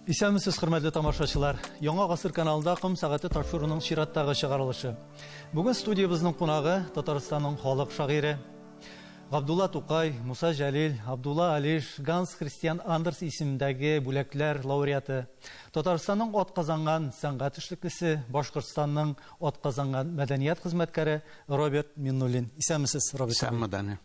Исәнмесез, хөрмәтле тамашачылар. Яңа гасыр каналында Ком сәгате тапшыруының чираттагы чыгарылышы. Бүген студиябезнең кунагы Татарстанның халык шагыйре Габдулла Тукай, Муса Җәлил, Абдулла Алиш, Ганс Христиан Андерс исемендәге бүләкләр лауреаты, Татарстанның атказанган сәнгать эшлеклесе, Башкортстанның атказанган мәдәният хезмәткәре Роберт Миннуллин. Исәнмесез, Роберт. Исәнме, Данил.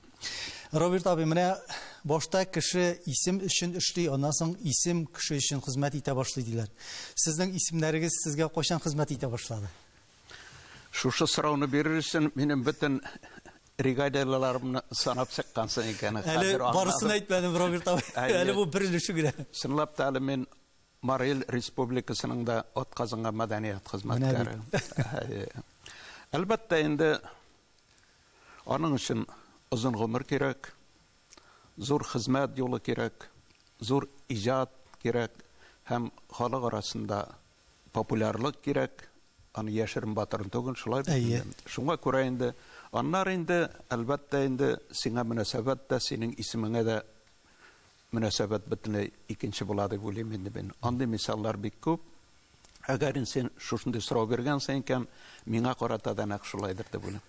Роберт абый, менә башта кеше исем өчен эшли, аннан соң исем кеше өчен хезмәт итә башлый диләр. Сезнең исемнәрегез сезгә кайчан хезмәт итә башлады? Шушы сорауны бирер өчен минем бөтен регалияләрымны санап чыккансың икән. Әле барысын әйтмәдем, Роберт абый. Әле бу бер өлеше генә. Чынлап та әле мин Марий Эл Республикасының да атказанган мәдәният хезмәткәре. Әлбәттә инде, аның өчен озын гомер кирәк, зур хезмәт юлы кирәк, зур иҗат кирәк һәм халык арасында популярлык кирәк. Аны яшерен батырын түгел, шулай бит инде. Шуңа күрә инде, аннары инде, әлбәттә инде, сиңа мөнәсәбәт тә, синең исемеңә дә мөнәсәбәт бөтенләй икенче була дип уйлыйм инде мин. Андый мисаллар бик күп. Әгәр инде син шушындый сорау биргәнсең икән, миңа карата да нәкъ шулайдыр дип уйлыйм.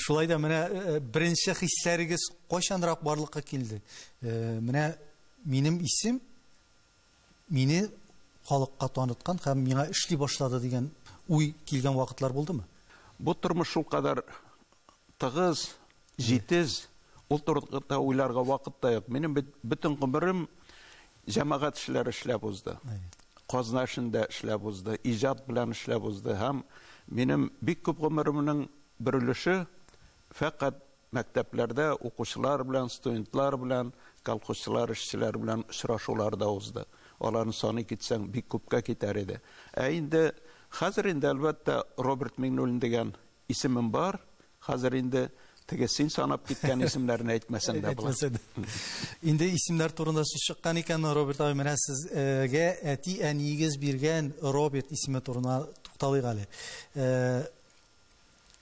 Шулай да менә беренче хисләрегез кайчанрак барлыкка килде? Менә минем исем мине халыкка таныткан һәм миңа эшли башлады дигән уй килгән вакытлар булдымы? Бу тормыш шулкадәр тыгыз, җитез, ул турыда уйларга вакыт та юк. Минем бит бөтен гомерем җәмәгать эшләре эшләп узды. Казна эшендә эшләп узды, иҗат белән эшләп узды һәм минем бик күп гомеремнең бер өлеше фәкать мәктәпләрдә укучылар белән, студентлар белән, колхозчылар, эшчеләр белән очрашуларда узды. Аларны саный китсәң, бик күпкә китәр иде. Ә инде хәзер инде әлбәттә Роберт Миңнуллин дигән исемем бар. Хәзер инде теге син санап киткән исемнәрне әйтмәсәң дә була. Инде исемнәр турында сүз чыккан икән, Роберт абый, менә сезгә әти-әниегез биргән Роберт исеме турында тукталыйк әле.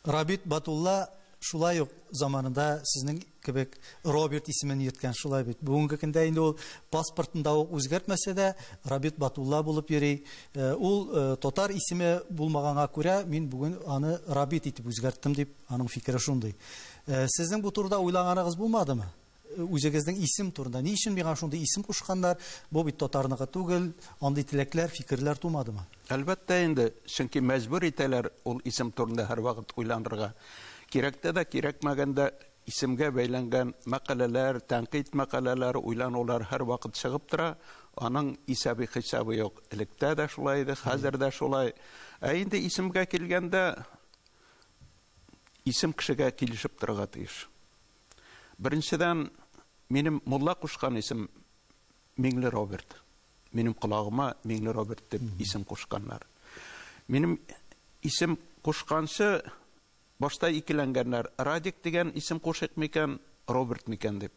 Рабит Батулла шулай ук заманында сезнең кебек Роберт исемен йөрткән, шулай бит. Бүгенге көндә инде ул паспортында ук үзгәртмәсә дә, Рабит Батулла булып йөри. Ул татар исеме булмаганга күрә, мин бүген аны Рабит итеп үзгәрттем дип, аның фикере шундый. Сезнең бу турыда уйлаганыгыз булмадымы? Үзегезнең исем турында. Ни өчен миңа шундый исем кушканнар? Бу бит татарныкы түгел. Андый теләкләр, фикерләр тумадымы? Әлбәттә инде, чөнки мәҗбүр итәләр ул исем турында һәрвакыт уйланырга. Кирәктә дә, кирәкмәгәндә исемгә бәйләнгән мәкаләләр, тәнкыйть мәкаләләре, уйланулар һәрвакыт чыгып тора. Аның исәбе-хисабы юк. Электә дә шулай иде, хәзер дә шулай. Ә инде исемгә килгәндә, исем кешегә килешеп торырга тиеш. Беренчедән, минем мулла кушкан исем Миңле Роберт. Минем колагыма Миңле Роберт дип исем кушканнар. Минем исем кушканчы башта икеләнгәннәр, Радик дигән исем кушыйк микән, Роберт микән дип.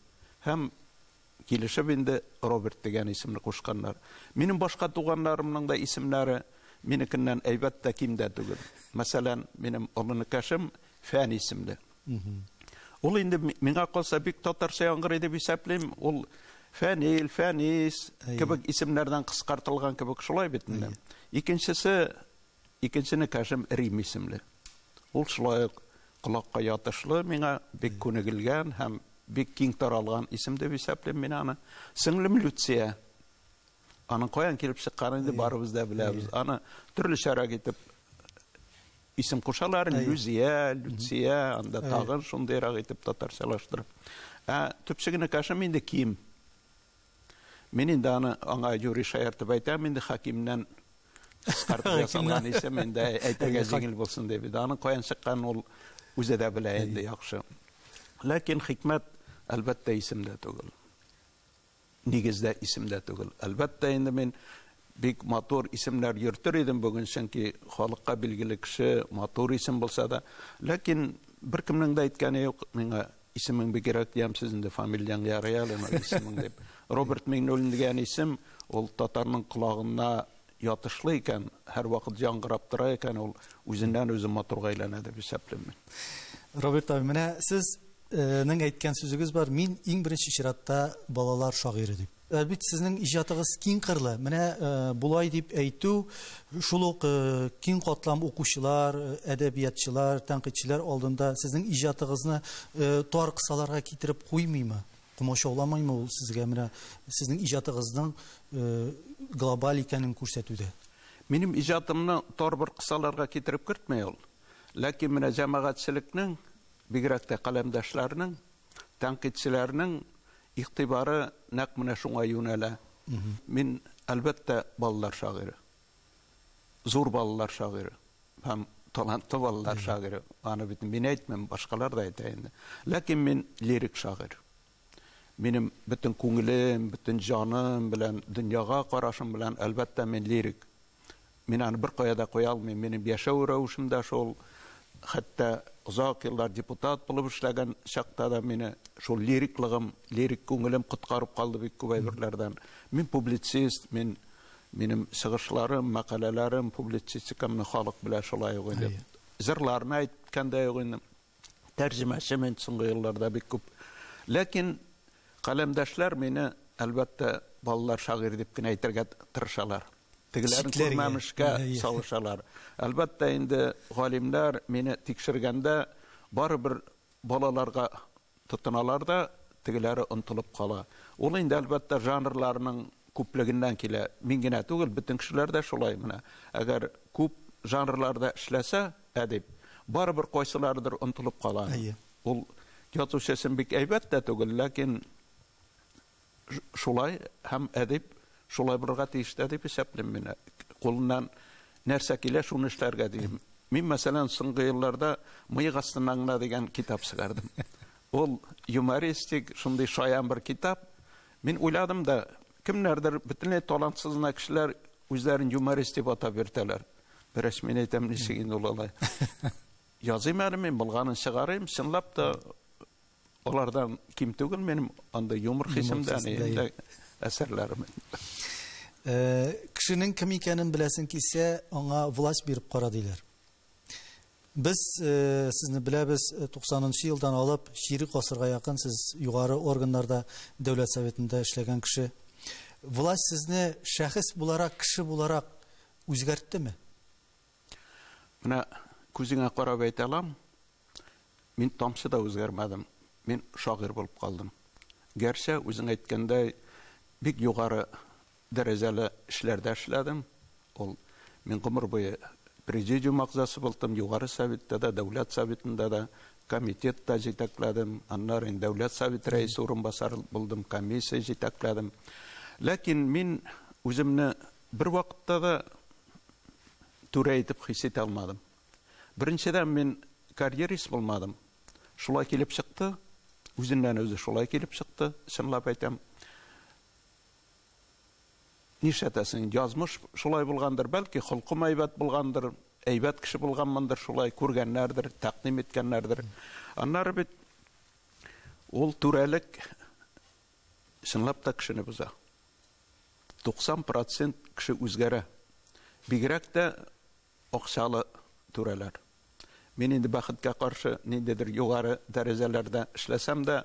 Һәм килешеп инде Роберт дигән исемне кушканнар. Минем башка туганнарымның да исемнәре минекеннән әйбәт тә, ким дә түгел. Мәсәлән, минем олы энекәшем Фән исемле. Ул инде миңа калса бик татарча яңгырый дип исәплим. Ул Фәнил, Фәнис кебек исемнәрдән кыскартылган кебек, шулай бит инде. Икенчесе, икенче энекәшем Рим исемле. Ул шулай ук колакка ятышлы, миңа бик күнегелгән һәм бик киң таралган исем дип исәплим мин аны. Сеңлем Люция. Аның каян килеп чыкканын инде барыбыз да беләбез. Аны төрлечәрәк итеп исем кушалар, Люзия, Люция, анда тагын шундыйрак итеп татарчалаштырып. Ә төпчек энекәшем инде Ким. Мин инде аны аңа юри шаяртып әйтәм, инде Хакимнән кыскартып ясалган исем, инде әйтергә җиңел булсын дип. Инде аның каян чыкканын ул үзе дә белә инде яхшы. Ләкин хикмәт, әлбәттә, исемдә түгел. Нигездә исемдә түгел. Әлбәттә инде мин бик матур исемнәр йөртер идем бүген, чөнки халыкка билгеле кеше, матур исем булса да. Ләкин беркемнең дә әйткәне юк, миңа исемең бигрәк ямьсез инде, фамилияң ярый әле, но исемең дип. Роберт Миңнуллин дигән исем, ул татарның колагына ятышлы икән, һәрвакыт яңгырап тора икән, ул үзеннән-үзе матурга әйләнә дип исәплим мин. Роберт абый, менә сезнең әйткән сүзегез бар, мин иң беренче чиратта балалар шагыйре дип. Әлбит, сезнең иҗатыгыз киң кырлы. Менә болай дип әйтү шул ук киң катлам укучылар, әдәбиятчылар, тәнкыйтьчеләр алдында сезнең иҗатыгызны тар кысаларга китереп куймыймы? Комачауламыймы ул сезгә менә сезнең иҗатыгызның глобаль икәнен күрсәтүдә? Минем иҗатымны тар бер кысаларга китереп кертми ул. Ләкин менә җәмәгатьчелекнең, бигрәк тә каләмдәшләрнең, тәнкыйтьчеләрнең игътибары нәкъ менә шуңа юнәлә. Мин, әлбәттә, балалар шагыйре. Зур балалар шагыйре һәм талантлы балалар шагыйре. Аны бит мин әйтмим, башкалар да әйтә инде. Ләкин мин лирик шагыйрь. Минем бөтен күңелем, бөтен җаным белән, дөньяга карашым белән, әлбәттә, мин лирик. Мин аны беркая да куя алмыйм. Минем яшәү рәвешем дә шул. Хәтта озак еллар депутат булып эшләгән чакта да мине шул лириклыгым, лирик күңелем коткарып калды бик күп әйберләрдән. Мин публицист, мин минем чыгышларым, мәкаләләрем, публицистикамны халык белә шулай ук инде. Җырларны әйткәндә юк инде. Тәрҗемәче мин соңгы елларда бик күп. Ләкин каләмдәшләр мине, әлбәттә, балалар шагыйрь дип кенә әйтергә тырышалар. Тегеләрен күрмәмешкә салышалар. Әлбәттә инде галимнәр мине тикшергәндә барыбер балаларга тотыналар да, тегеләре онтылып кала. Ул инде әлбәттә жанрларның күплегеннән килә. Мин генә түгел, бөтен кешеләр дә шулай менә. Әгәр күп жанрларда эшләсә, әдип, барыбер кайсыларыдыр онтылып кала. Ул язучысын бик әйбәт тә түгел, ләкин шулай һәм әдип шулай булырга тиеш тә дип исәплим мин. Кулыннан нәрсә килә, шуны эшләргә дим. Мин, мәсәлән, соңгы елларда «Мыек астыннан гына» дигән китап чыгардым. Ул юмористик, шундый шаян бер китап. Мин уйладым да, кемнәрдер бөтенләй талантсыз гына кешеләр үзләрен юморист дип атап йөртәләр. Берәч мин әйтәм, ничек инде ул алай. Языйм әле мин, булганын чыгарыйм, чынлап та алардан ким түгел минем анда юмор хисем дә, инде әсәрләрем. Кешенең кем икәнен беләсең килсә, аңа власть биреп кара диләр. Без сезне беләбез, 90 елдан алып чирек гасырга якын сез югары органнарда, Дәүләт Советында эшләгән кеше. Власть сезне шәхес буларак, кеше буларак үзгәрттеме? Менә күзеңә карап әйтә алам, мин тамчы да үзгәрмәдем. Мин шагыйрь булып калдым. Гәрчә үзең әйткәндәй, бик югары дәрәҗәле эшләрдә эшләдем. Ул мин гомер буе президиум әгъзасы булдым, Югары Советта да, Дәүләт Советында да, комитетта җитәкләдем, аннары инде Дәүләт Советы рәисе урынбасары булдым, комиссия җитәкләдем. Ләкин мин үземне бер вакытта да түрә итеп хис итә алмадым. Беренчедән, мин карьерист булмадым. Шулай килеп чыкты, үзеннән үзе шулай килеп чыкты, чынлап әйтәм. Нишләтәсең, язмыш шулай булгандыр, бәлки холкым әйбәт булгандыр, әйбәт кеше булганмындыр, шулай күргәннәрдер, тәкъдим иткәннәрдер. Аннары бит ул түрәлек чынлап та кешене боза. 90% кеше үзгәрә. Бигрәк тә акчалы түрәләр. Мин инде бәхеткә каршы ниндидер югары дәрәҗәләрдә эшләсәм дә,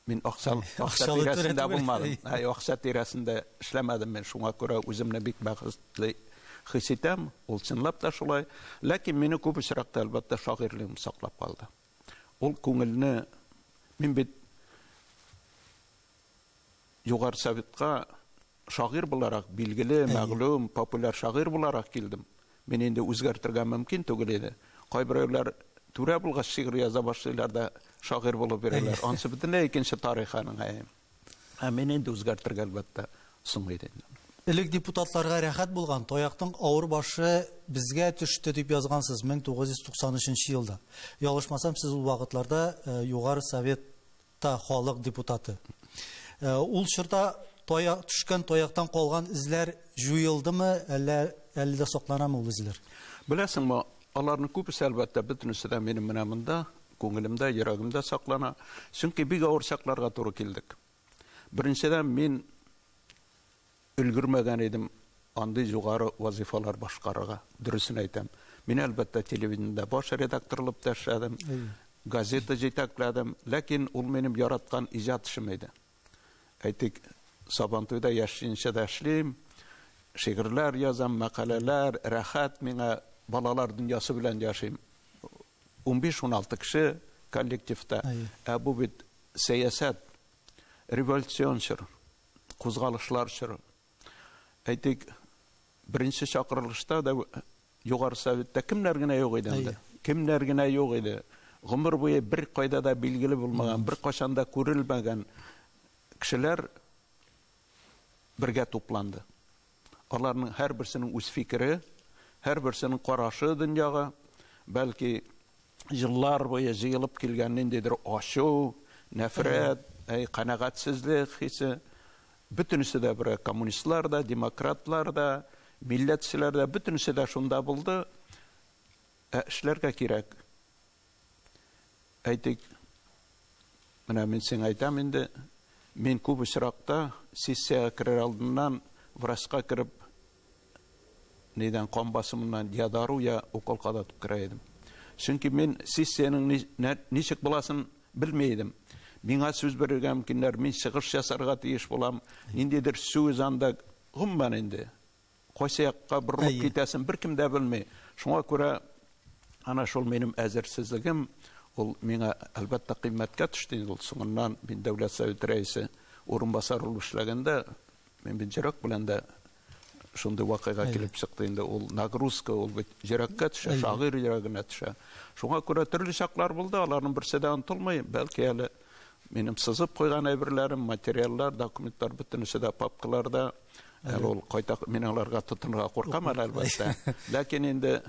мин акча тирәсендә булмадым. Әй, акча тирәсендә эшләмәдем мин, шуңа күрә үземне бик бәхетле хис итәм. Ул чынлап та шулай. Ләкин мине күп очракта әлбәттә шагыйрьлегем саклап калды. Ул күңелне мин бит Югары Советка шагыйрь буларак, билгеле, мәгълүм, популяр шагыйрь буларак килдем. Мин инде үзгәртергә мөмкин түгел иде. Кайберәүләр түрә булгач шигырь яза башлыйлар да шагыйрь булып йөриләр. Ансы бөтенләй икенче тарих аның. Ә мин инде үзгәртергә әлбәттә соң иде инде. Элек депутатларга рәхәт булган, таяктың авыр башы безгә төште дип язгансыз 1993 елда. Ялгышмасам, сез ул вакытларда Югары Советта халык депутаты. Ул чорда төшкән таяктан калган эзләр җуелдымы, әллә әле дә сакланамы ул эзләр? Беләсеңме, аларның күбесе әлбәттә бөтенесе дә минем менә монда, күңелемдә, йөрәгемдә саклана. Чөнки бик авыр чакларга туры килдек. Беренчедән, мин өлгермәгән идем андый югары вазифалар башкарырга, дөресен әйтәм. Мин әлбәттә телевидениедә баш редактор булып та эшләдем, газета җитәкләдем, ләкин ул минем яраткан иҗат эшем иде. Әйтик, Сабантуйда яшенчә эшлим, шигырьләр язам, мәкаләләр, рәхәт миңа, балалар дөньясы белән яшим. 15-16 кеше коллективта. Ә бу бит сәясәт, революцион чор, кузгалышлар чоры. Әйтик, беренче чакырылышта да Югары Советта кемнәр генә юк иде инде. Кемнәр генә юк иде. Гомер буе бер кайда да билгеле булмаган, бер кашан да күрелмәгән кешеләр бергә тупланды. Аларның һәрберсенең үз фикере, һәрберсенең карашы дөньяга, бәлки еллар буе җыелып килгән ниндидер ачу, нәфрәт, канәгатьсезлек хисе. Бөтенесе дә бер, коммунистлар да, демократлар да, милләтчеләр дә, бөтенесе дә шунда булды. Ә эшләргә кирәк. Әйтик, менә мин сиңа әйтәм инде, мин күп очракта сессиягә керер алдыннан врачка кереп, нидән кан басымыннан я дару, я укол кадатып керә идем. Чөнки мин сессиянең ничек буласын белми идем. Миңа сүз бирергә мөмкиннәр, мин чыгыш ясарга тиеш булам. Ниндидер сүз анда гомумән инде. Кайсы якка борылып китәсен беркем дә белми. Шуңа күрә ана шул минем әзерсезлегем, ул миңа әлбәттә кыйммәткә төште. Ул соңыннан мин Дәүләт Советы рәисе урынбасары булып эшләгәндә, мин бит йөрәк белән дә шундый вакыйга килеп чыкты инде. Ул нагрузка, ул бит йөрәккә төшә, шагыйрь йөрәгенә төшә. Шуңа күрә төрле чаклар булды, аларның берсе дә онытылмый. Бәлки әле минем сызып куйган әйберләрем, материаллар, документлар бөтенесе дә папкаларда. Әле ул кайта, мин аларга тотынырга куркам әле, әлбәттә. Ләкин инде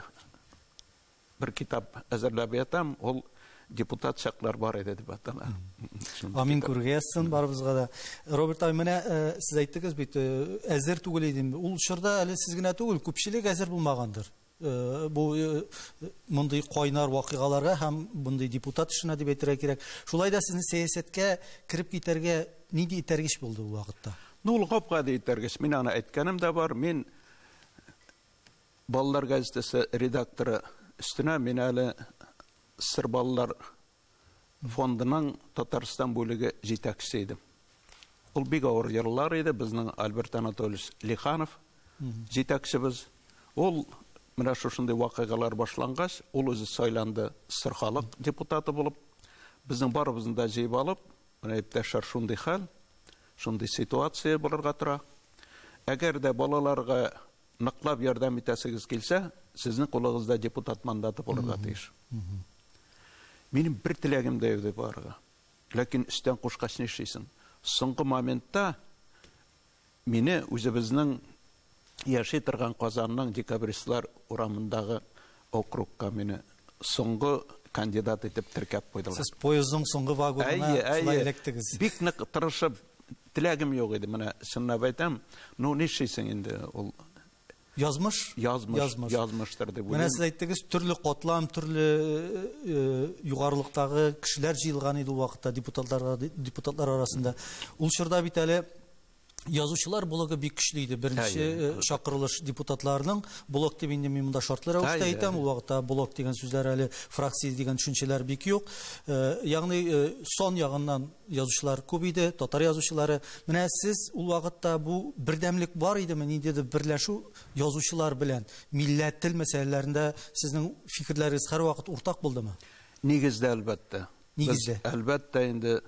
бер китап әзерләп ятам, ул депутат чаклар бар иде дип атала. Амин, күргә язсын барыбызга да. Роберт абый, менә сез әйттегез бит, әзер түгел идем. Ул чорда әле сез генә түгел, күпчелек әзер булмагандыр. Бу мондый кайнар вакыйгаларга һәм мондый депутат эшенә дип әйтергә кирәк. Шулай да сезне сәясәткә кереп китәргә нинди этәргеч булды ул вакытта? Ну, ул гап-гади этәргеч. Мин аны әйткәнем дә бар. Мин Балалар газетасы редакторы өстенә мин әле Сыр балалар фондының Татарстан бүлеге җитәкчесе идем. Ул бик авыр еллар иде. Безнең Альберт Анатольевич Лиханов җитәкчебез. Ул менә шушындый вакыйгалар башлангач, ул үзе сайланды Сыр халык депутаты булып. Безнең барыбызны да җыеп алып, менә иптәшләр, шундый хәл, шундый ситуация булырга тора. Әгәр дә балаларга ныклап ярдәм итәсегез килсә, сезнең кулыгызда депутат мандаты булырга тиеш. Минем бер теләгем дә юк барырга. Ләкин өстән кушкач нишлисең? Соңгы моментта мине үзебезнең яши торган Казанның Декабристлар урамындагы округка мине соңгы кандидат итеп теркәп куйдылар. Сез поездның соңгы вагонына шулай эләктегез. Бик нык тырышып, теләгем юк иде, менә чынлап әйтәм. Ну, нишлисең инде ул? Язмыш? Язмыш, язмыштыр дип уйлыйм. Менә сез әйттегез, төрле катлам, төрле югарылыктагы кешеләр җыелган иде ул вакытта депутатлар арасында. Ул чорда бит әле язучылар блогы бик көчле иде. Беренче чакырылыш депутатларының блок дип инде мин монда шартлы рәвештә әйтәм, ул вакытта блок дигән сүзләр әле фракция дигән төшенчәләр бик юк. Ягъни сан ягыннан язучылар күп иде, татар язучылары. Менә сез ул вакытта бу бердәмлек бар идеме, ниндидер берләшү язучылар белән милләт, тел мәсьәләләрендә сезнең фикерләрегез һәрвакыт уртак булдымы? Нигездә, әлбәттә. Нигездә. Без, әлбәттә, инде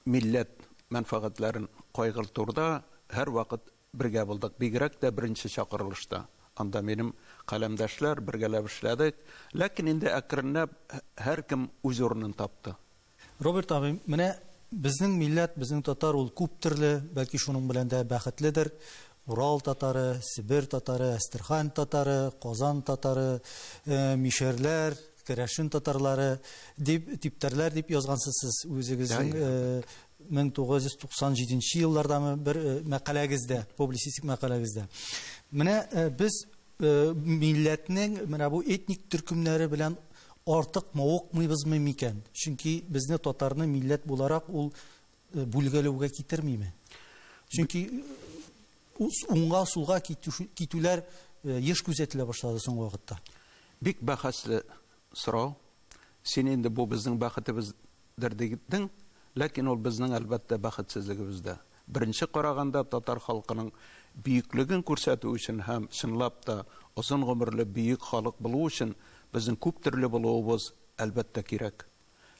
милләт мәнфәгатьләрен кайгыртуда һәрвакыт бергә булдык. Бигрәк тә беренче чакырылышта. Анда минем каләмдәшләр бергәләп эшләдек. Ләкин инде әкренләп һәркем үз урынын тапты. Роберт абый, менә безнең милләт, безнең татар ул күп төрле, бәлки шуның белән дә бәхетледер. Урал татары, Себер татары, Әстерхан татары, Казан татары, мишәрләр, керәшен татарлары дип, типтәрләр дип язгансыз сез үзегезнең 1997 еллардамы бер мәкаләгездә, публицистик мәкаләгездә. Менә без милләтнең менә бу этник төркемнәре белән артык мавыкмыйбызмы микән? Чөнки безне татарны милләт буларак ул бүлгәләүгә китермиме? Чөнки уңга сулга китүләр еш күзәтелә башлады соңгы вакытта. Бик бәхәсле сорау. Син инде бу безнең бәхетебездер дидең, ләкин ул безнең әлбәттә бәхетсезлегебездә. Беренче караганда татар халкының бөеклеген күрсәтү өчен һәм чынлап та озын гомерле бөек халык булу өчен безнең күп төрле булуыбыз әлбәттә кирәк.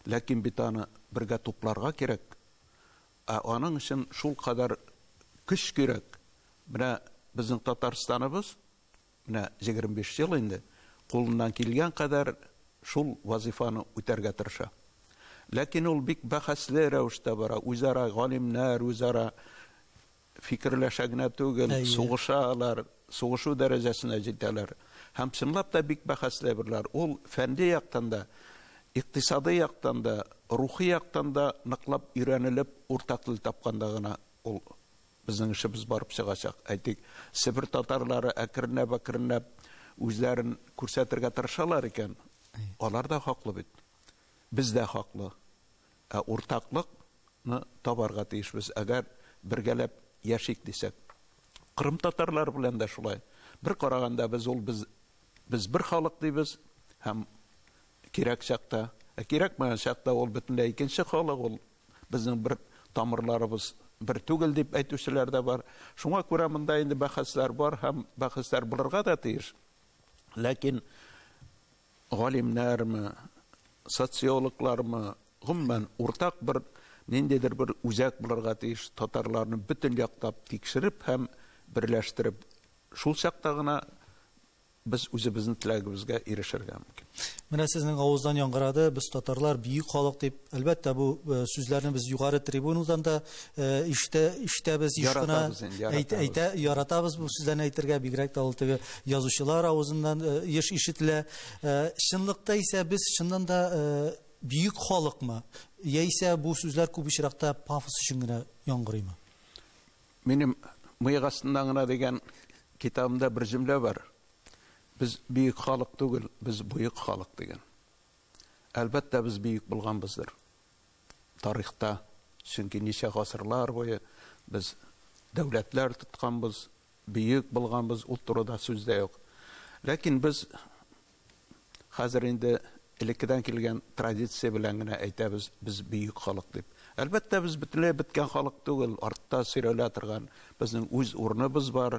Ләкин бит аны бергә тупларга кирәк. Ә аның өчен шул кадәр көч кирәк. Менә безнең Татарстаныбыз менә 25 ел инде кулыннан килгән кадәр шул вазифаны үтәргә тырыша. Ләкин ул бик бәхәсле рәвештә бара. Үзара галимнәр, үзара фикерләшә генә түгел, сугышалар, сугышу дәрәҗәсенә җитәләр. Һәм чынлап та бик бәхәсле берләр. Ул фәнни яктан да, икътисадый яктан да, рухи яктан да ныклап өйрәнелеп, уртак тел тапканда гына ул безнең эшебез барып чыгачак. Әйтик, Себер татарлары әкренләп-әкренләп үзләрен күрсәтергә тырышалар икән, алар да хаклы бит. Без дә хаклы. Ә уртаклыкны табарга тиешбез, әгәр бергәләп яшик дисәк. Кырым татарлары белән дә шулай. Бер караганда без ул без без бер халык дибез һәм кирәк чакта, ә кирәкмәгән чакта ул бөтенләй икенче халык, ул безнең бер тамырларыбыз бер түгел дип әйтүчеләр дә бар. Шуңа күрә монда инде бәхәсләр бар һәм бәхәсләр булырга да тиеш. Ләкин галимнәрме, социологлармы, гомумән уртак бер ниндидер бер үзәк булырга тиеш, татарларны бөтен яктап тикшереп һәм берләштереп, шул чакта гына без үзебезнең теләгебезгә ирешергә мөмкин. Менә сезнең авыздан яңгырады, без татарлар бөек халык дип. Әлбәттә, бу сүзләрне без югары трибунадан да ишетәбез, еш кына әйтә, яратабыз бу сүзләрне әйтергә, бигрәк тә ул теге язучылар авызыннан еш ишетелә. Чынлыкта исә без чыннан да бөек халыкмы? Яисә бу сүзләр күп очракта пафос өчен генә яңгырыймы? Минем мыек астында гына дигән китабымда бер җөмлә бар. Без бөек халык түгел, без буек халык дигән. Әлбәттә, без бөек булганбыздыр. Тарихта, чөнки ничә гасырлар буе без дәүләтләр тотканбыз, бөек булганбыз, ул турыда сүз дә юк. Ләкин без хәзер инде элеккедән килгән традиция белән генә әйтәбез, без бөек халык дип. Әлбәттә, без бөтенләй беткән халык түгел, артта сөйрәлә торган безнең үз урыныбыз бар.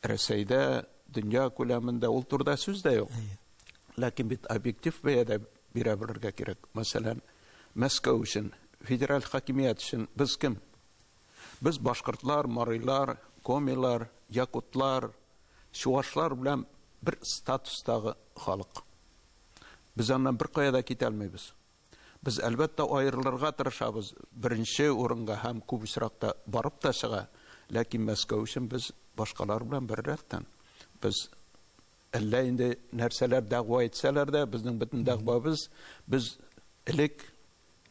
Рәсәйдә, дөнья күләмендә ул турыда сүз дә юк. Ләкин бит объектив бәя дә бирә белергә кирәк. Мәсәлән, Мәскәү өчен, федераль хакимият өчен без кем? Без башкортлар, марилар, комилар, якутлар, чуашлар белән бер статустагы халык. Без аннан бер кая да китә алмыйбыз. Без әлбәттә аерылырга тырышабыз, беренче урынга һәм күп очракта барып та чыга. Ләкин Мәскәү өчен без башкалар белән бер рәттән. Без әллә инде нәрсәләр дәгъва итсәләр дә, безнең бөтен дәгъвабыз без элек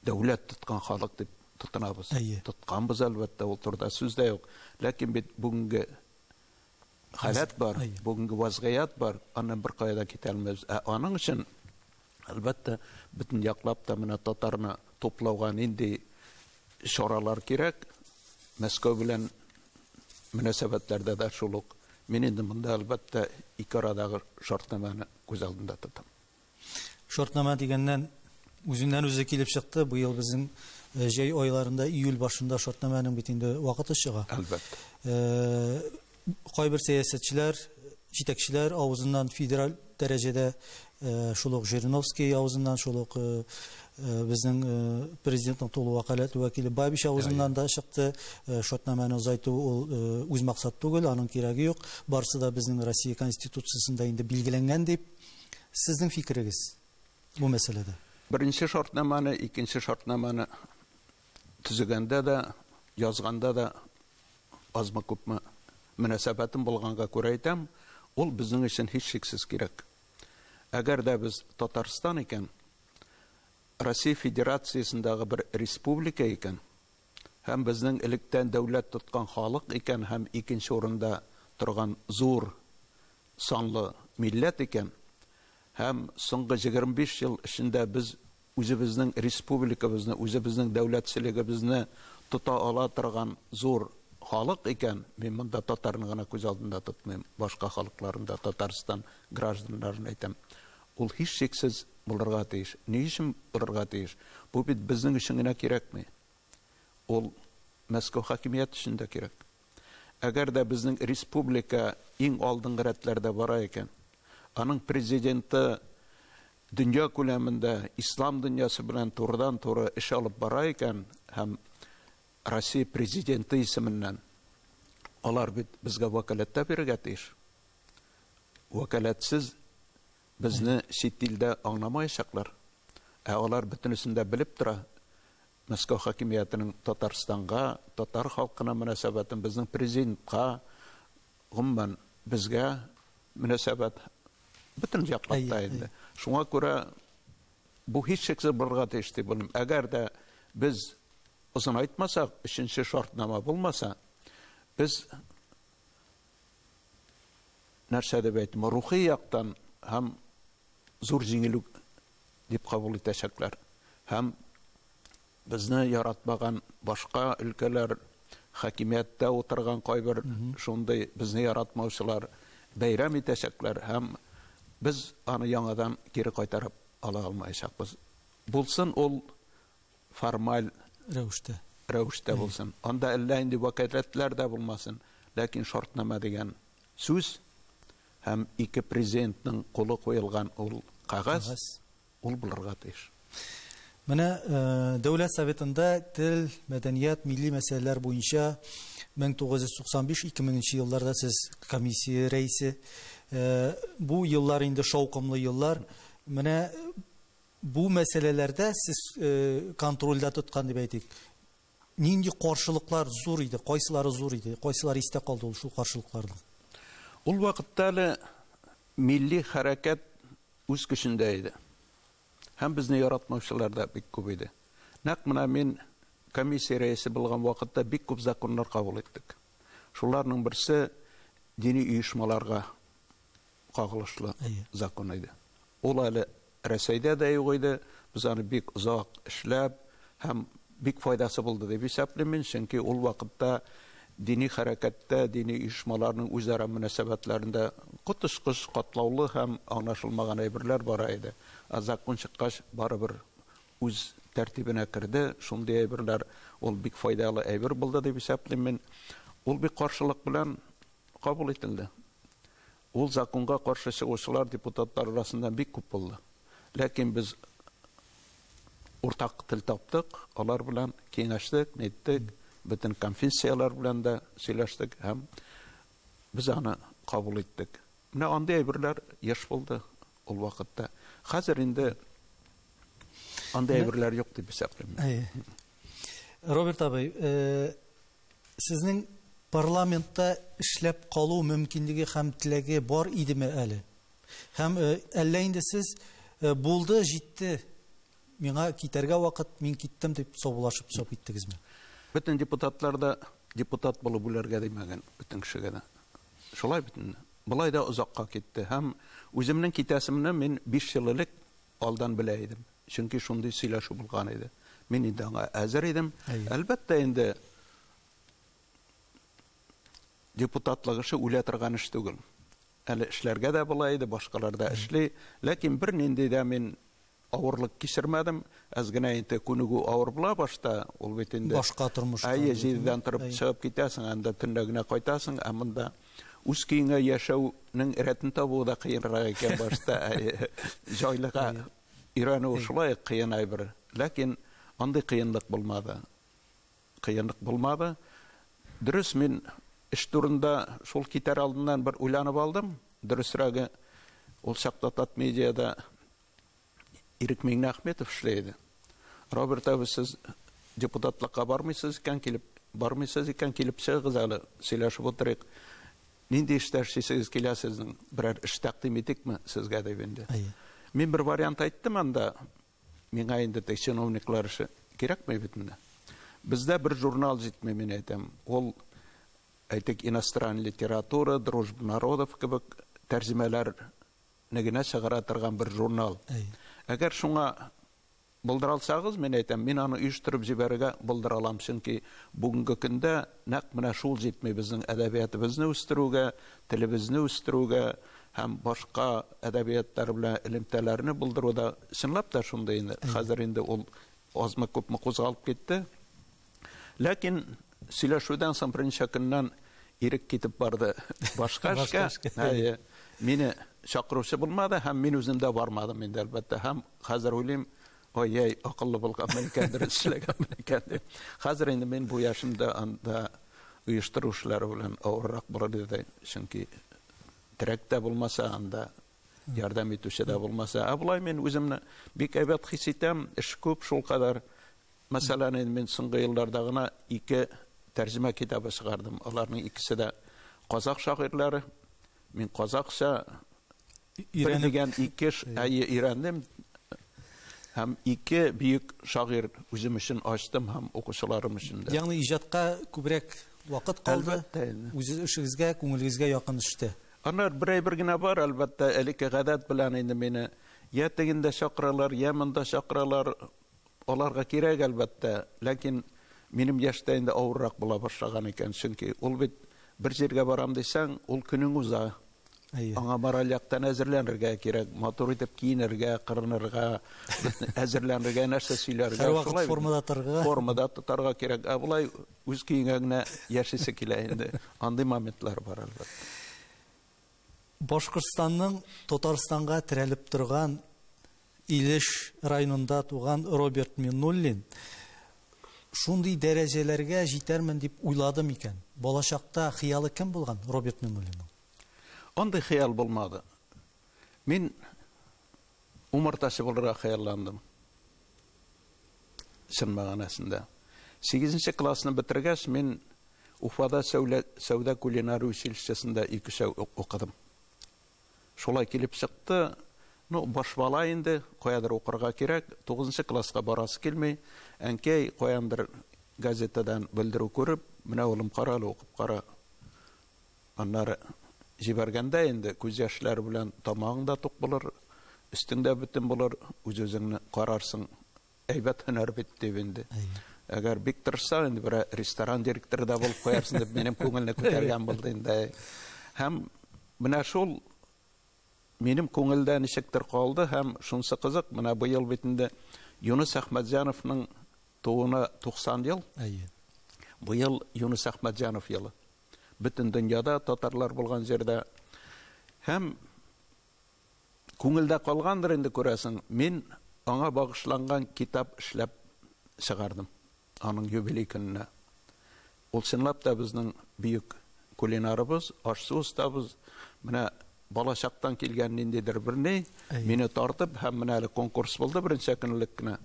дәүләт тоткан халык дип тотынабыз. Тотканбыз әлбәттә, ул турыда сүз дә юк. Ләкин бит бүгенге халәт бар, бүгенге вазгыять бар, аннан бер кая да китә алмыйбыз. Ә аның өчен әлбәттә бөтен яклап та менә татарны туплауга нинди чаралар кирәк, Мәскәү белән мөнәсәбәтләрдә дә шул ук. Мин инде монда әлбәттә ике арадагы шартнамәне күз алдында тотам. Шартнамә дигәннән үзеннән үзе килеп чыкты. Быел безнең җәй айларында, июль башында шартнамәнең бит инде вакыты чыга. Әлбәттә. Кайбер сәясәтчеләр, җитәкчеләр авызыннан федераль дәрәҗәдә, шул ук Жириновский авызыннан, шул ук безнең президентның тулы вәкаләтле вәкиле Бабич авызыннан да чыкты. Шартнамәне озайту ул үз максат түгел, аның кирәге юк. Барысы да безнең Россия Конституциясендә инде билгеләнгән дип. Сезнең фикерегез бу мәсьәләдә? Беренче шартнамәне, икенче шартнамәне төзегәндә дә, язганда да азмы күпме мөнәсәбәтем булганга күрә әйтәм, ул безнең өчен һичшиксез кирәк. Әгәр дә без Татарстан икән, Россия Федерациясендәге бер республика икән, һәм безнең электән дәүләт тоткан халык икән, һәм икенче урында торган зур санлы милләт икән, һәм соңгы 25 ел эчендә без үзебезнең республикабызны, үзебезнең дәүләтчелегебезне тота ала торган зур халык икән, мин монда татарны гына күз алдында тотмыйм, башка халыкларын да, Татарстан гражданнарын әйтәм. Ул һичшиксез булырга тиеш. Ни өчен булырга тиеш? Бу бит безнең өчен генә кирәкми. Ул Мәскәү хакимияте өчен дә кирәк. Әгәр дә безнең республика иң алдынгы рәтләрдә бара икән, аның президенты дөнья күләмендә ислам дөньясы белән турыдан-туры эш алып бара икән һәм Россия президенты исеменнән, алар бит безгә вәкаләт тә бирергә тиеш. Вәкаләтсез безне чит илдә аңламаячаклар. Ә алар бөтенесен дә белеп тора. Мәскәү хакимиятенең Татарстанга, татар халкына мөнәсәбәтен, безнең президентка, гомумән, безгә мөнәсәбәт бөтен яклап та инде. Шуңа күрә бу һичшиксез булырга тиеш дип уйлыйм. Әгәр дә без озынайтмасак, өченче шартнама булмаса, без нәрсә дип әйтим, рухи яктан һәм зур җиңелү дип кабул итәчәкләр. Һәм безне яратмаган башка өлкәләр, хакимияттә утырган кайбер шундый безне яратмаучылар бәйрәм итәчәкләр һәм без аны яңадан кире кайтарып ала алмаячакбыз. Булсын ул формаль рәвештә. Рәвештә булсын. Анда әллә инде вәкаләтләр дә булмасын, ләкин шартнама дигән сүз һәм ике президентның кулы куелган ул кәгазь, ул булырга тиеш. Менә Дәүләт Советында тел, мәдәният, милли мәсьәләләр буенча 1995-2000 елларда сез комиссия рәисе. Бу еллар инде шаукымлы еллар. Менә бу мәсьәләләрдә сез контрольдә тоткан дип әйтик. Нинди каршылыклар зур иде, кайсылары зур иде, кайсылары истә калды ул шул каршылыкларның? Ул вакытта әле милли хәрәкәт үз көчендә иде. Һәм безне яратмаучылар да бик күп иде. Нәкъ менә мин комиссия рәисе булган вакытта бик күп законнар кабул иттек. Шуларның берсе дини оешмаларга кагылышлы закон иде. Ул әле Рәсәйдә дә юк иде. Без аны бик озак эшләп һәм бик файдасы булды дип исәплим мин, чөнки ул вакытта дини хәрәкәттә, дини оешмаларның үзара мөнәсәбәтләрендә коточкыч катлаулы һәм аңлашылмаган әйберләр бара иде. Ә закон чыккач, барыбер үз тәртибенә керде. Шундый әйберләр ул бик файдалы әйбер булды дип исәплим мин. Ул бик каршылык белән кабул ителде. Ул законга каршы чыгучылар депутатлар арасында бик күп булды. Ләкин без уртак тел таптык, алар белән киңәштек, ниттек, бөтен конфессияләр белән дә сөйләштек һәм без аны кабул иттек. Менә андый әйберләр еш булды ул вакытта. Хәзер инде андый әйберләр юк дип исәплим. Роберт абый, сезнең парламентта эшләп калу мөмкинлеге һәм теләге бар идеме әле? Һәм әллә инде сез булды, җитте, миңа китәргә вакыт, мин киттем дип саубуллашып чыгып киттегезме? Бөтен депутатлар да депутат булып үләргә димәгән бөтен кешегә дә. Шулай бит инде. Болай да озакка китте. Һәм үземнең китәсемне мин 5 ел элек алдан белә идем. Чөнки шундый сөйләшү булган иде. Мин инде аңа әзер идем. Әлбәттә инде депутатлык эше үлә торган эш түгел. Әле эшләргә дә була иде, башкалар да эшли. Ләкин бер нинди дә мин авырлык кичермәдем. Әз генә инде күнегү авыр була башта, ул бит инде башка тормышка. Әйе, җидедән торып чыгып китәсең, анда төнлә генә кайтасың, ә монда үз көеңә яшәүнең рәтен табуы да кыенрак икән башта. Җайлыга өйрәнү шулай кыен әйбер. Ләкин андый кыенлык булмады. Кыенлык булмады. Дөрес, мин эш турында шул китәр алдыннан бер уйланып алдым. Дөресрәге, ул чакта Татмедиада Ирек Миңнеәхметов эшли иде. Роберт абый, сез депутатлыкка бармыйсыз икән, килеп бармыйсыз икән, килеп чыгыгыз әле, сөйләшеп утырыйк. Нинди эштә эшлисегез килә сезнең? Берәр эш тәкъдим итикме сезгә дип инде. Мин бер вариант әйттем анда. Миңа инде тек чиновниклар эше кирәкми бит менә. Бездә бер журнал җитми, мин әйтәм. Ул, әйтик, иностранная литература, дружба народов кебек тәрҗемәләр генә чыгара торган бер журнал. Әгәр шуңа булдыра алсагыз, мин әйтәм, мин аны оештырып җибәрергә булдыра алам, чөнки бүгенге көндә нәкъ менә шул җитми безнең әдәбиятыбызны үстерүгә, телебезне үстерүгә һәм башка әдәбиятлар белән элемтәләрне булдыруда чынлап та шундый инде. Хәзер инде ул азмы күпме кузгалып китте. Ләкин Сөйләшүдән соң берничә көннән Ирек китеп барды башка эшкә. Әйе. Мине чакыручы булмады һәм мин үзем дә бармадым инде, әлбәттә. Һәм хәзер уйлыйм, ай-яй, акыллы булганмын икән, дөрес эшләгәнмен икән дип. Хәзер инде мин бу яшемдә анда оештыру эшләре белән авыррак булыр иде, чөнки терәк тә булмаса, анда ярдәм итүче дә булмаса. Ә болай мин үземне бик әйбәт хис итәм, эш күп шулкадәр. Мәсәлән, инде мин соңгы елларда гына ике тәрҗемә китабы чыгардым. Аларның икесе дә казах шагыйрьләре. Мин казахча бер дигән ике әйе өйрәндем. Һәм ике бөек шагыйрь үзем өчен ачтым һәм укучыларым өчен дә. Ягъни иҗатка күбрәк вакыт калды. Әлбәттә инде. Үз эшегезгә, күңелегезгә якын эштә. Аннары бер әйбер генә бар, әлбәттә, элекке гадәт белән инде мине я тегендә чакыралар, я монда чакыралар. Аларга кирәк, әлбәттә, ләкин минем яшьтә инде авыррак була башлаган икән, чөнки ул бит бер җиргә барам дисәң, ул көнең уза. Әйе. Аңа мораль яктан әзерләнергә кирәк, матур итеп киенергә, кырынырга, әзерләнергә, нәрсә сөйләргә. Һәрвакыт Шулай бит. формада торырга. Формада тотарга кирәк. Ә болай үз көеңә генә яшисе килә инде. Андый моментлар бар, әлбәттә. Башкортстанның Татарстанга терәлеп торган Илеш районында туган Роберт Миннуллин шундый дәрәҗәләргә җитәрмен дип уйлады микән? Балачакта хыялы кем булган Роберт Миннуллинның? Андый хыял булмады. Мин умартачы булырга хыялландым. Чын мәгънәсендә. 8 классны бетергәч, мин Уфада сәүдә кулинария училищесында 2 ай укыдым. Шулай килеп чыкты. Ну, баш бала инде, каядыр укырга кирәк. 9 класска барасы килми. Әнкәй каяндыр газетадан белдерү күреп, менә улым, кара әле, укып кара. Аннары җибәргәндә инде күз яшьләре белән тамагың да тук булыр, өстең дә бөтен булыр, үз-үзеңне карарсың. Әйбәт һөнәр бит дип инде. Әгәр бик тырышсаң, инде бер ресторан директоры да булып куярсың дип минем күңелне күтәргән булды инде. Һәм менә шул минем күңелдә ничектер калды һәм шунысы кызык, менә быел бит инде Юныс Әхмәтҗановның тууына 90 ел. Әйе. Быел Юныс Әхмәтҗанов елы. Бөтен дөньяда татарлар булган җирдә. Һәм күңелдә калгандыр инде, күрәсең, мин аңа багышланган китап эшләп чыгардым аның юбилей көненә. Ул чынлап та безнең бөек кулинарыбыз, аш-су остабыз. Менә балачактан килгән ниндидер бер ни, мине тартып, һәм менә әле конкурс булды беренче көнлек кенә.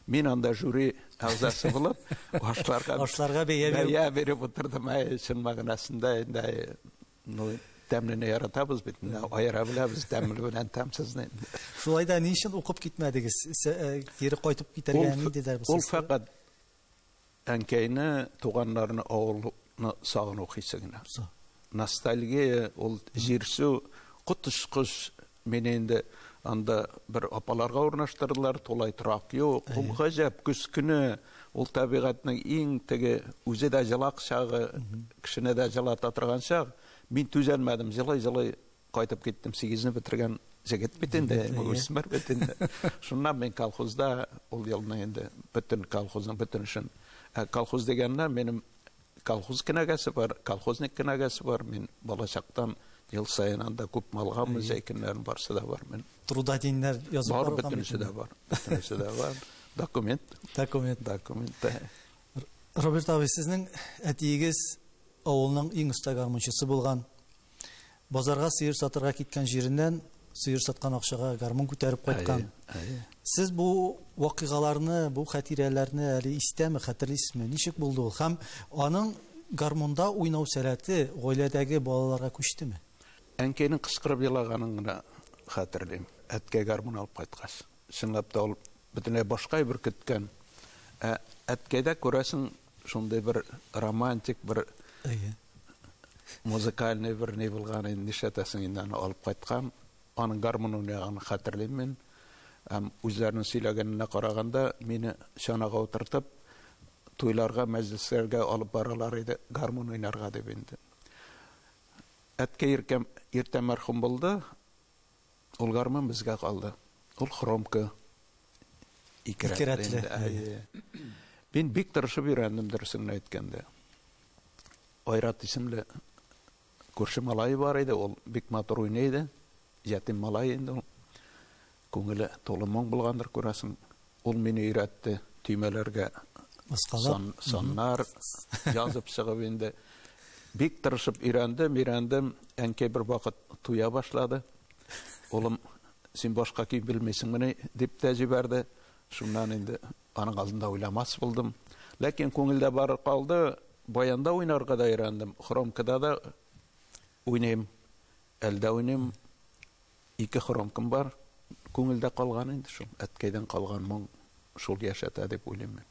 Мин анда жюри әгъзасы булып, ашларга Ашларга бәя биреп. Бәя биреп утырдым, әй, чын мәгънәсендә инде, ну, тәмлене яратабыз бит, менә аера беләбез тәмле белән тәмсезне. Шулай да ни өчен укып китмәдегез? Кире кайтып китәргә ниндидер булса? Ул фәкать әнкәйне, туганнарны, авылны сагыну хисе генә. Ностальгия, ул җирсү, коточкыч. Мине инде анда бер апаларга урнаштырдылар, тулай торак юк. Ул гаҗәп көз көне, ул табигатьнең иң теге үзе дә җылак чагы, кешене дә җылата торган чак. Мин түзәлмәдем, җылый-җылый кайтып киттем. 8-не бетергән җегет бит инде, үсмер бит инде. Шуннан мин колхозда ул елны инде бөтен колхозның бөтен эшен. Колхоз дигәннән минем колхоз кенәгәсе бар, колхозник кенәгәсе бар. Мин балачактан ел саен анда күп малгамы, зәйкеннәрем барсы да бар мин. Трудоденьнәр язып Бар, барылган бөтенесе бит дә бар. Бөтенесе дә бар. Документ. Документ. Документ. Роберт абый, сезнең әтиегез авылның иң оста гармунчысы булган. Базарга сыер сатырга киткән җиреннән сыер саткан акчага гармун күтәреп кайткан. Әйе, әйе. Сез бу вакыйгаларны, бу хатирәләрне әле истәме, хәтерлисезме? Ничек булды ул? Һәм аның гармунда уйнау сәләте гаиләдәге балаларга күчтеме? Әнкәйнең кычкырып елаганын гына хәтерлим. Әткәй гармун алып кайткач. Чынлап та ул бөтенләй башка бер көткән. Ә әткәйдә күрәсең шундый бер романтик, бер Әйе. музыкальный бер ни булган, инде нишләтәсең инде аны алып кайткан. Аның гармун уйнаганын хәтерлим мин. Һәм үзләренең сөйләгәненә караганда мине чанага утыртып туйларга, мәҗлесләргә алып баралар иде гармун уйнарга дип инде. Әткәй иртә мәрхүм булды. Ул гармун безгә калды. Ул хромка ике Ике рәтле рәтле. инде. Әйе. Мин бик тырышып өйрәндем, дөресен әйткәндә. Айрат исемле күрше малае бар иде, ул бик матур уйный иде. Ятим малай инде ул. Күңеле тулы моң булгандыр, күрәсең. Ул мине өйрәтте төймәләргә саннар язып чыгып инде. Бик тырышып өйрәндем. Әнкәй бер вакыт туя башлады. Улым, син башка көй белмисеңмени дип тә җибәрде. Шуннан инде аның алдында уйламас булдым. Ләкин күңелдә бары калды. Баянда уйнарга да өйрәндем. Хромкада да уйныйм, әлдә уйныйм. 2 хромкам бар. Күңелдә калган инде шул. Әткәйдән калган моң шул яшәтә дип уйлыйм мин.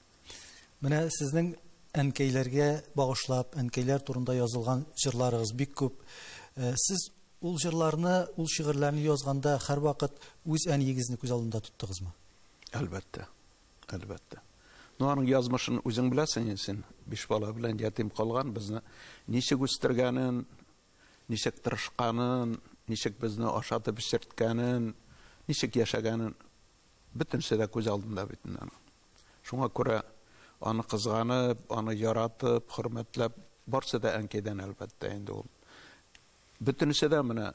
Менә сезнең әнкәйләргә багышлап, әнкәйләр турында язылган җырларыгыз бик күп. Сез ул җырларны, ул шигырьләрне язганда һәрвакыт үз әниегезне күз алдында тоттыгызмы? Әлбәттә. Әлбәттә. Ну, аның язмышын үзең беләсең инде син. 5 бала белән ятим калган, безне ничек үстергәнен, ничек тырышканын, ничек безне ашатып эчерткәнен, ничек яшәгәнен бөтенесе дә күз алдында бит инде аның. Шуңа күрә аны кызганып, аны яратып, хөрмәтләп, барсы да әнкәйдән әлбәттә инде ул. Бөтенесе дә менә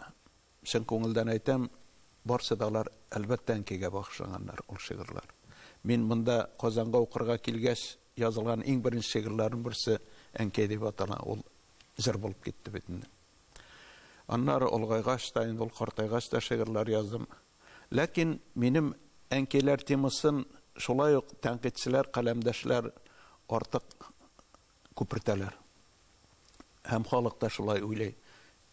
чын күңелдән әйтәм, барсы да алар әлбәттә әнкәйгә багышланганнар ул шигырьләр. Мин монда Казанга укырга килгәч язылган иң беренче шигырьләрнең берсе Әнкәй дип атала, ул җыр булып китте бит инде. Аннары олыгайгач та, инде ул картайгач та шигырьләр яздым. Ләкин минем әнкәйләр темасын шулай ук тәнкыйтьчеләр, каләмдәшләр артык күпертәләр. Һәм халык та шулай уйлый.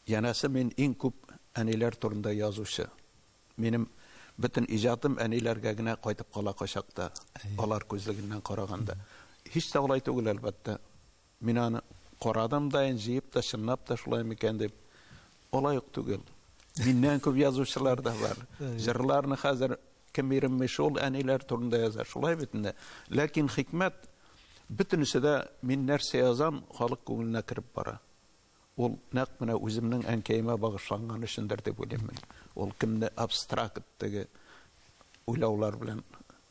Янәсе мин иң күп әниләр турында язучы. Минем бөтен иҗатым әниләргә генә кайтып кала кайчакта, алар күзлегеннән караганда. Һич тә алай түгел әлбәттә. Мин аны карадым да, җыеп та, чынлап та шулай микән дип. Алай ук түгел. Миннән күп язучылар да бар. Җырларны хәзер кем иренми шул әниләр турында яза. Шулай бит инде. Ләкин хикмәт бөтенесе дә мин нәрсә язам, халык күңеленә кереп бара. Ул нәкъ менә үземнең әнкәемә багышланган өчендер дип уйлыйм мин. Ул кемне абстракт теге уйлаулар белән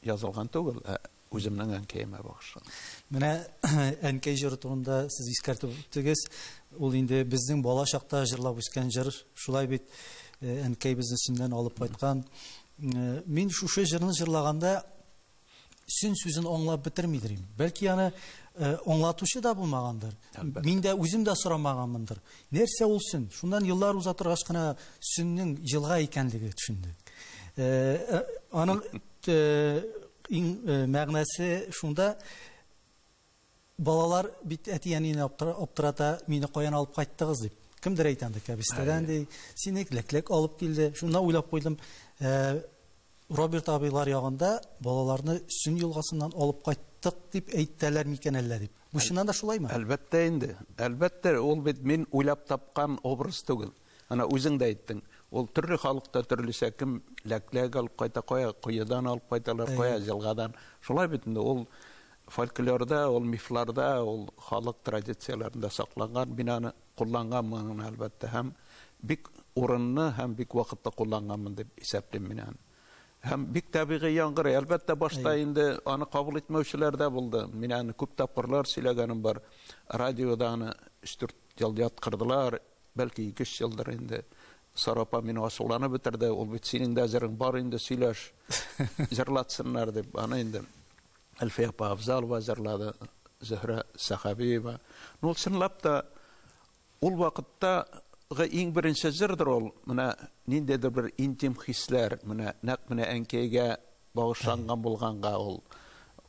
язылган түгел, ә үземнең әнкәемә багышланган. Менә әнкәй җыры турында сез искәртеп үттегез. Ул инде безнең бала чакта җырлап үскән җыр. Шулай бит, әнкәй безне Сөннән алып кайткан. Мин шушы җырны җырлаганда Сөн сүзен аңлап бетермидер инде. Бәлки аны аңлатучы да булмагандыр. Мин дә үзем дә сорамаганмындыр. Нәрсә ул сөн? Шуннан еллар уза торгач кына сөннең елга икәнлеге төшенде. Аның иң мәгънәсе шунда, балалар бит әти-әнине аптырата, мине каян алып кайттыгыз дип. Кемдер әйтә анда, кәбестәдән ди, сине ләкләк алып килде. Шунда уйлап куйдым, Роберт абыйлар ягында балаларны Сөн елгасыннан алып кайттык дип әйтәләр микән әллә дип. Бу чыннан да шулаймы? Әлбәттә инде. Әлбәттә, ул бит мин уйлап тапкан образ түгел. Ана үзең дә әйттең. Ул төрле халыкта төрлечә, кем ләкләк алып кайта, кая коедан алып кайталар, кая елгадан. Шулай бит инде ул фольклорда, ул мифларда, ул халык традицияләрендә сакланган. Мин аны кулланганмын әлбәттә һәм бик урынны һәм бик вакытта кулланганмын дип исәплим мин аны. Һәм бик табигый яңгырый. Әлбәттә, башта инде аны кабул итмәүчеләр дә булды. Мин аны күп тапкырлар сөйләгәнем бар. Радиода аны 3-4 ел яткырдылар, бәлки 2-3 елдыр инде. Сара апа мине ачуланып бетерде. Ул бит синең дә җырың бар инде, сөйләш, җырлатсыннар дип. Аны инде Әлфия апа Афзалова җырлады, Зөһрә Сәхәбиева. Ну, ул чынлап та ул вакыттагы иң беренче җырдыр ул. Менә ниндидер бер интим хисләр, менә нәкъ менә әнкәйгә багышланган булганга ул.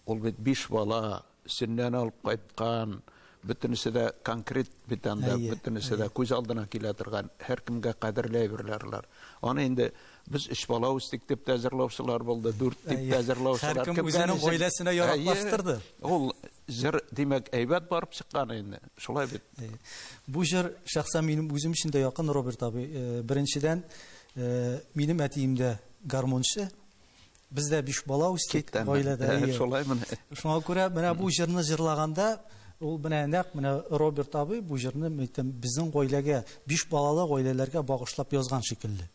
Ул бит 5 бала Сөннән алып кайткан, бөтенесе дә конкрет бит анда, бөтенесе дә күз алдына килә торган, һәркемгә кадерле әйберләр алар. Аны инде без 3 бала үстек дип тә җырлаучылар булды, 4 дип тә җырлаучылар. Һәркем үзенең гаиләсенә яраклаштырды. Ул җыр, димәк, әйбәт барып чыккан инде. Шулай бит. Бу җыр шәхсән минем үзем өчен дә якын, Роберт абый. Беренчедән, минем әтием дә гармунчы. Без дә 5 бала үстек гаиләдә. Шулай менә. Шуңа күрә менә бу җырны җырлаганда, ул менә нәкъ менә Роберт абый бу җырны безнең гаиләгә, 5 балалы гаиләләргә багышлап язган шикелле.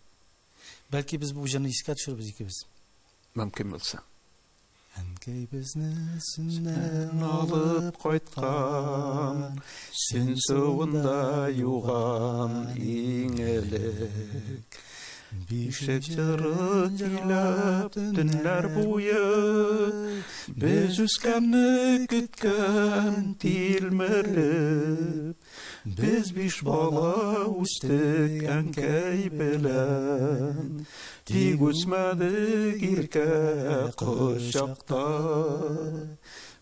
Бәлки без бу җырны искә төшербез икебез. Мөмкин булса. Әнкәй безне Сөннән алып кайткан, Сөн суында юган иң элек. Бишек җыры көйләп төннәр буе, без үскәнне көткән тилмереп. Без биш бала үстек әнкәй белән, тик үсмәдек иркә кочакта.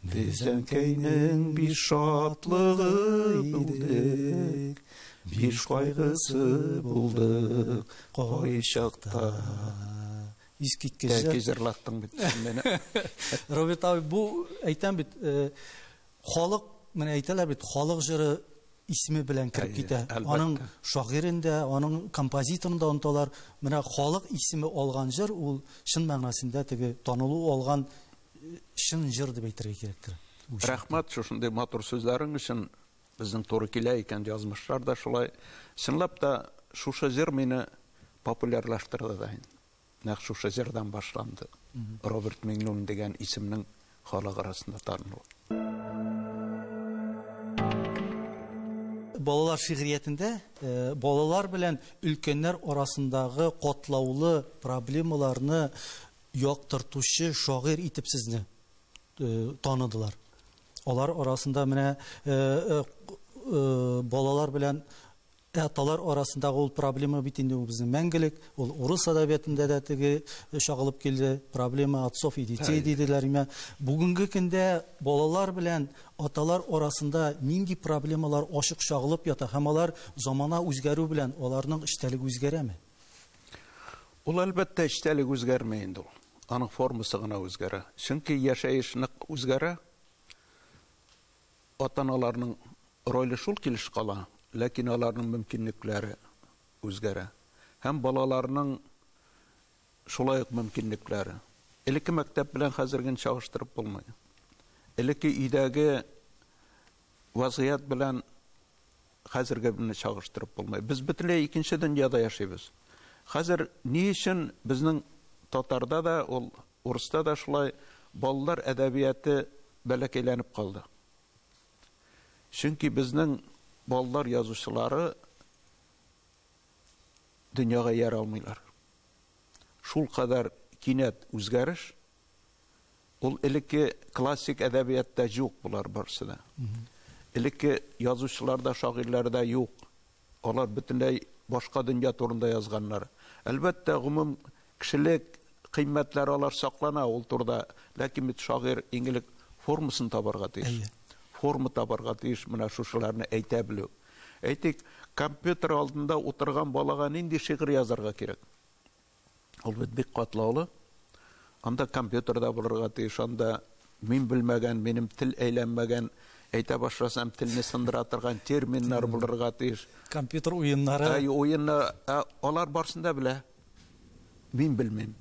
Без әнкәйнең биш шатлыгы идек, биш кайгысы булдык кайчакта. Искиткеч җыр. Тәки җырлаттың бит син мине. Роберт абый, бу әйтәм бит, халык, менә әйтәләр бит, халык җыры исеме белән кереп китә. Аның шагыйрен дә, аның композиторын да оныталар. Менә халык исеме алган җыр ул чын мәгънәсендә теге танылу алган чын җыр дип әйтергә кирәктер. Рәхмәт шушындый матур сүзләрең өчен. Безнең туры килә икән язмышлар да шулай. Чынлап та шушы җыр мине популярлаштырды да инде. Нәкъ шушы җырдан башланды Роберт Миңнуллин дигән исемнең халык арасында танылуы. Балалар шигъриятендә балалар белән өлкәннәр арасындагы катлаулы проблемаларны яктыртучы шагыйрь итеп сезне таныдылар. Алар арасында менә балалар белән аталар арасындагы ул проблема бит инде ул безнең мәңгелек, ул урыс әдәбиятында да теге чагылып килде, проблема отцов и детей диделәр. Менә бүгенге көндә балалар белән аталар арасында нинди проблемалар ачык чагылып ята һәм алар замана үзгәрү белән аларның эчтәлеге үзгәрәме? Ул әлбәттә эчтәлеге үзгәрми инде ул. Аның формасы гына үзгәрә. Чөнки яшәеш нык үзгәрә. Ата-аналарның роле шул килеш кала, ләкин аларның мөмкинлекләре үзгәрә. Һәм балаларның шулай ук мөмкинлекләре. Элекке мәктәп белән хәзерген чагыштырып булмый. Элекке өйдәге вазгыять белән хәзерге белән чагыштырып булмый. Без бөтенләй икенче дөньяда яшибез. Хәзер ни өчен безнең татарда да, ул урыста да шулай балалар әдәбияты бәләкәйләнеп калды? Чөнки безнең балалар язучылары дөньяга яр алмыйлар. Шул кадәр кинәт үзгәреш, ул элекке классик әдәбиятта юк булар барысы да. Элекке язучыларда, шагыйрьләрдә юк. Алар бөтенләй башка дөнья турында язганнар. Әлбәттә, гомум кешелек кыйммәтләре алар саклана ул турыда, ләкин бит шагыйрь иң элек формасын табарга тиеш. Форма табарга тиеш, менә шушыларны әйтә белү. Әйтик, компьютер алдында утырган балага нинди шигырь язарга кирәк? Ул бит бик катлаулы. Анда компьютерда булырга тиеш, анда мин белмәгән, минем тел әйләнмәгән, әйтә башласам телне сындыра торган терминнар булырга тиеш. Компьютер уеннары. Әй, уеннар, алар барсын да белә. Мин белмим.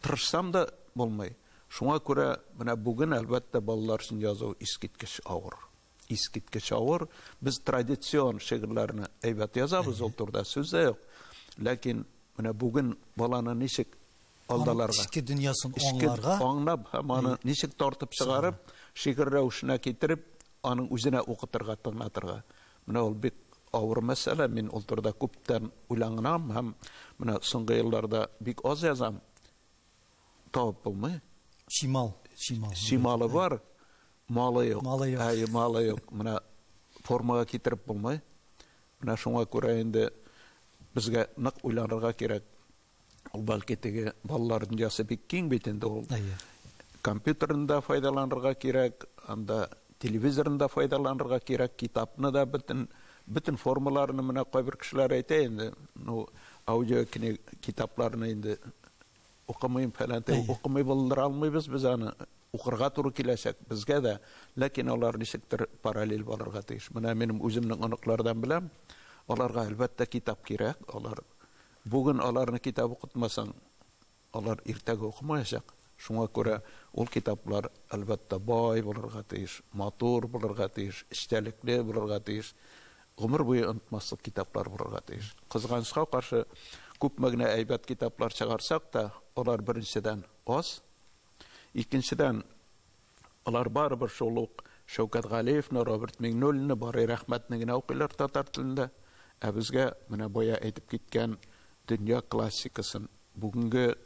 Тырышсам да булмый. Шуңа күрә менә бүген әлбәттә балалар өчен язу искиткеч авыр. Искиткеч авыр. Без традицион шигырьләрне әйбәт язабыз, ул турыда сүз дә юк. Ләкин менә бүген баланы ничек алдаларга? Эчке дөньясын аңларга. Аңлап һәм аны ничек тартып чыгарып, шигырь рәвешенә китереп, аның үзенә укытырга, тыңлатырга. Менә ул бик авыр мәсьәлә. Мин ул турыда күптән уйланам һәм менә соңгы елларда бик аз язам. Табып булмый. Чимал, чимал. Чималы бар, малы юк. Малы юк. Әй, малы юк. Менә формага китереп булмый. Менә шуңа күрә инде безгә нык уйланырга кирәк. Ул бәлки теге балалар дөньясы бик киң бит инде ул. Компьютерын да файдаланырга кирәк, анда телевизорын да файдаланырга кирәк, китапны да бөтен формаларны менә кайбер кешеләр әйтә инде, ну, аудио китапларны инде укымыйм фәлән, укымый булдыра алмыйбыз без аны. Укырга туры киләчәк безгә дә, ләкин алар ничектер параллель барырга тиеш. Менә минем үземнең оныклардан беләм, аларга әлбәттә китап кирәк. Алар бүген аларны китап укытмасаң, алар иртәгә укымаячак. Шуңа күрә ул китаплар әлбәттә бай булырга тиеш, матур булырга тиеш, эчтәлекле булырга тиеш, гомер буе онытмаслык китаплар булырга тиеш. Кызганычка каршы, күпме генә әйбәт китаплар чыгарсак та, алар беренчедән аз, Икенчедән, алар барыбер шул ук Шәүкәт Галиевны, Роберт Миңнуллинны, Барый Рәхмәтне генә укыйлар татар телендә. Ә безгә менә бая әйтеп киткән дөнья классикасын, бүгенге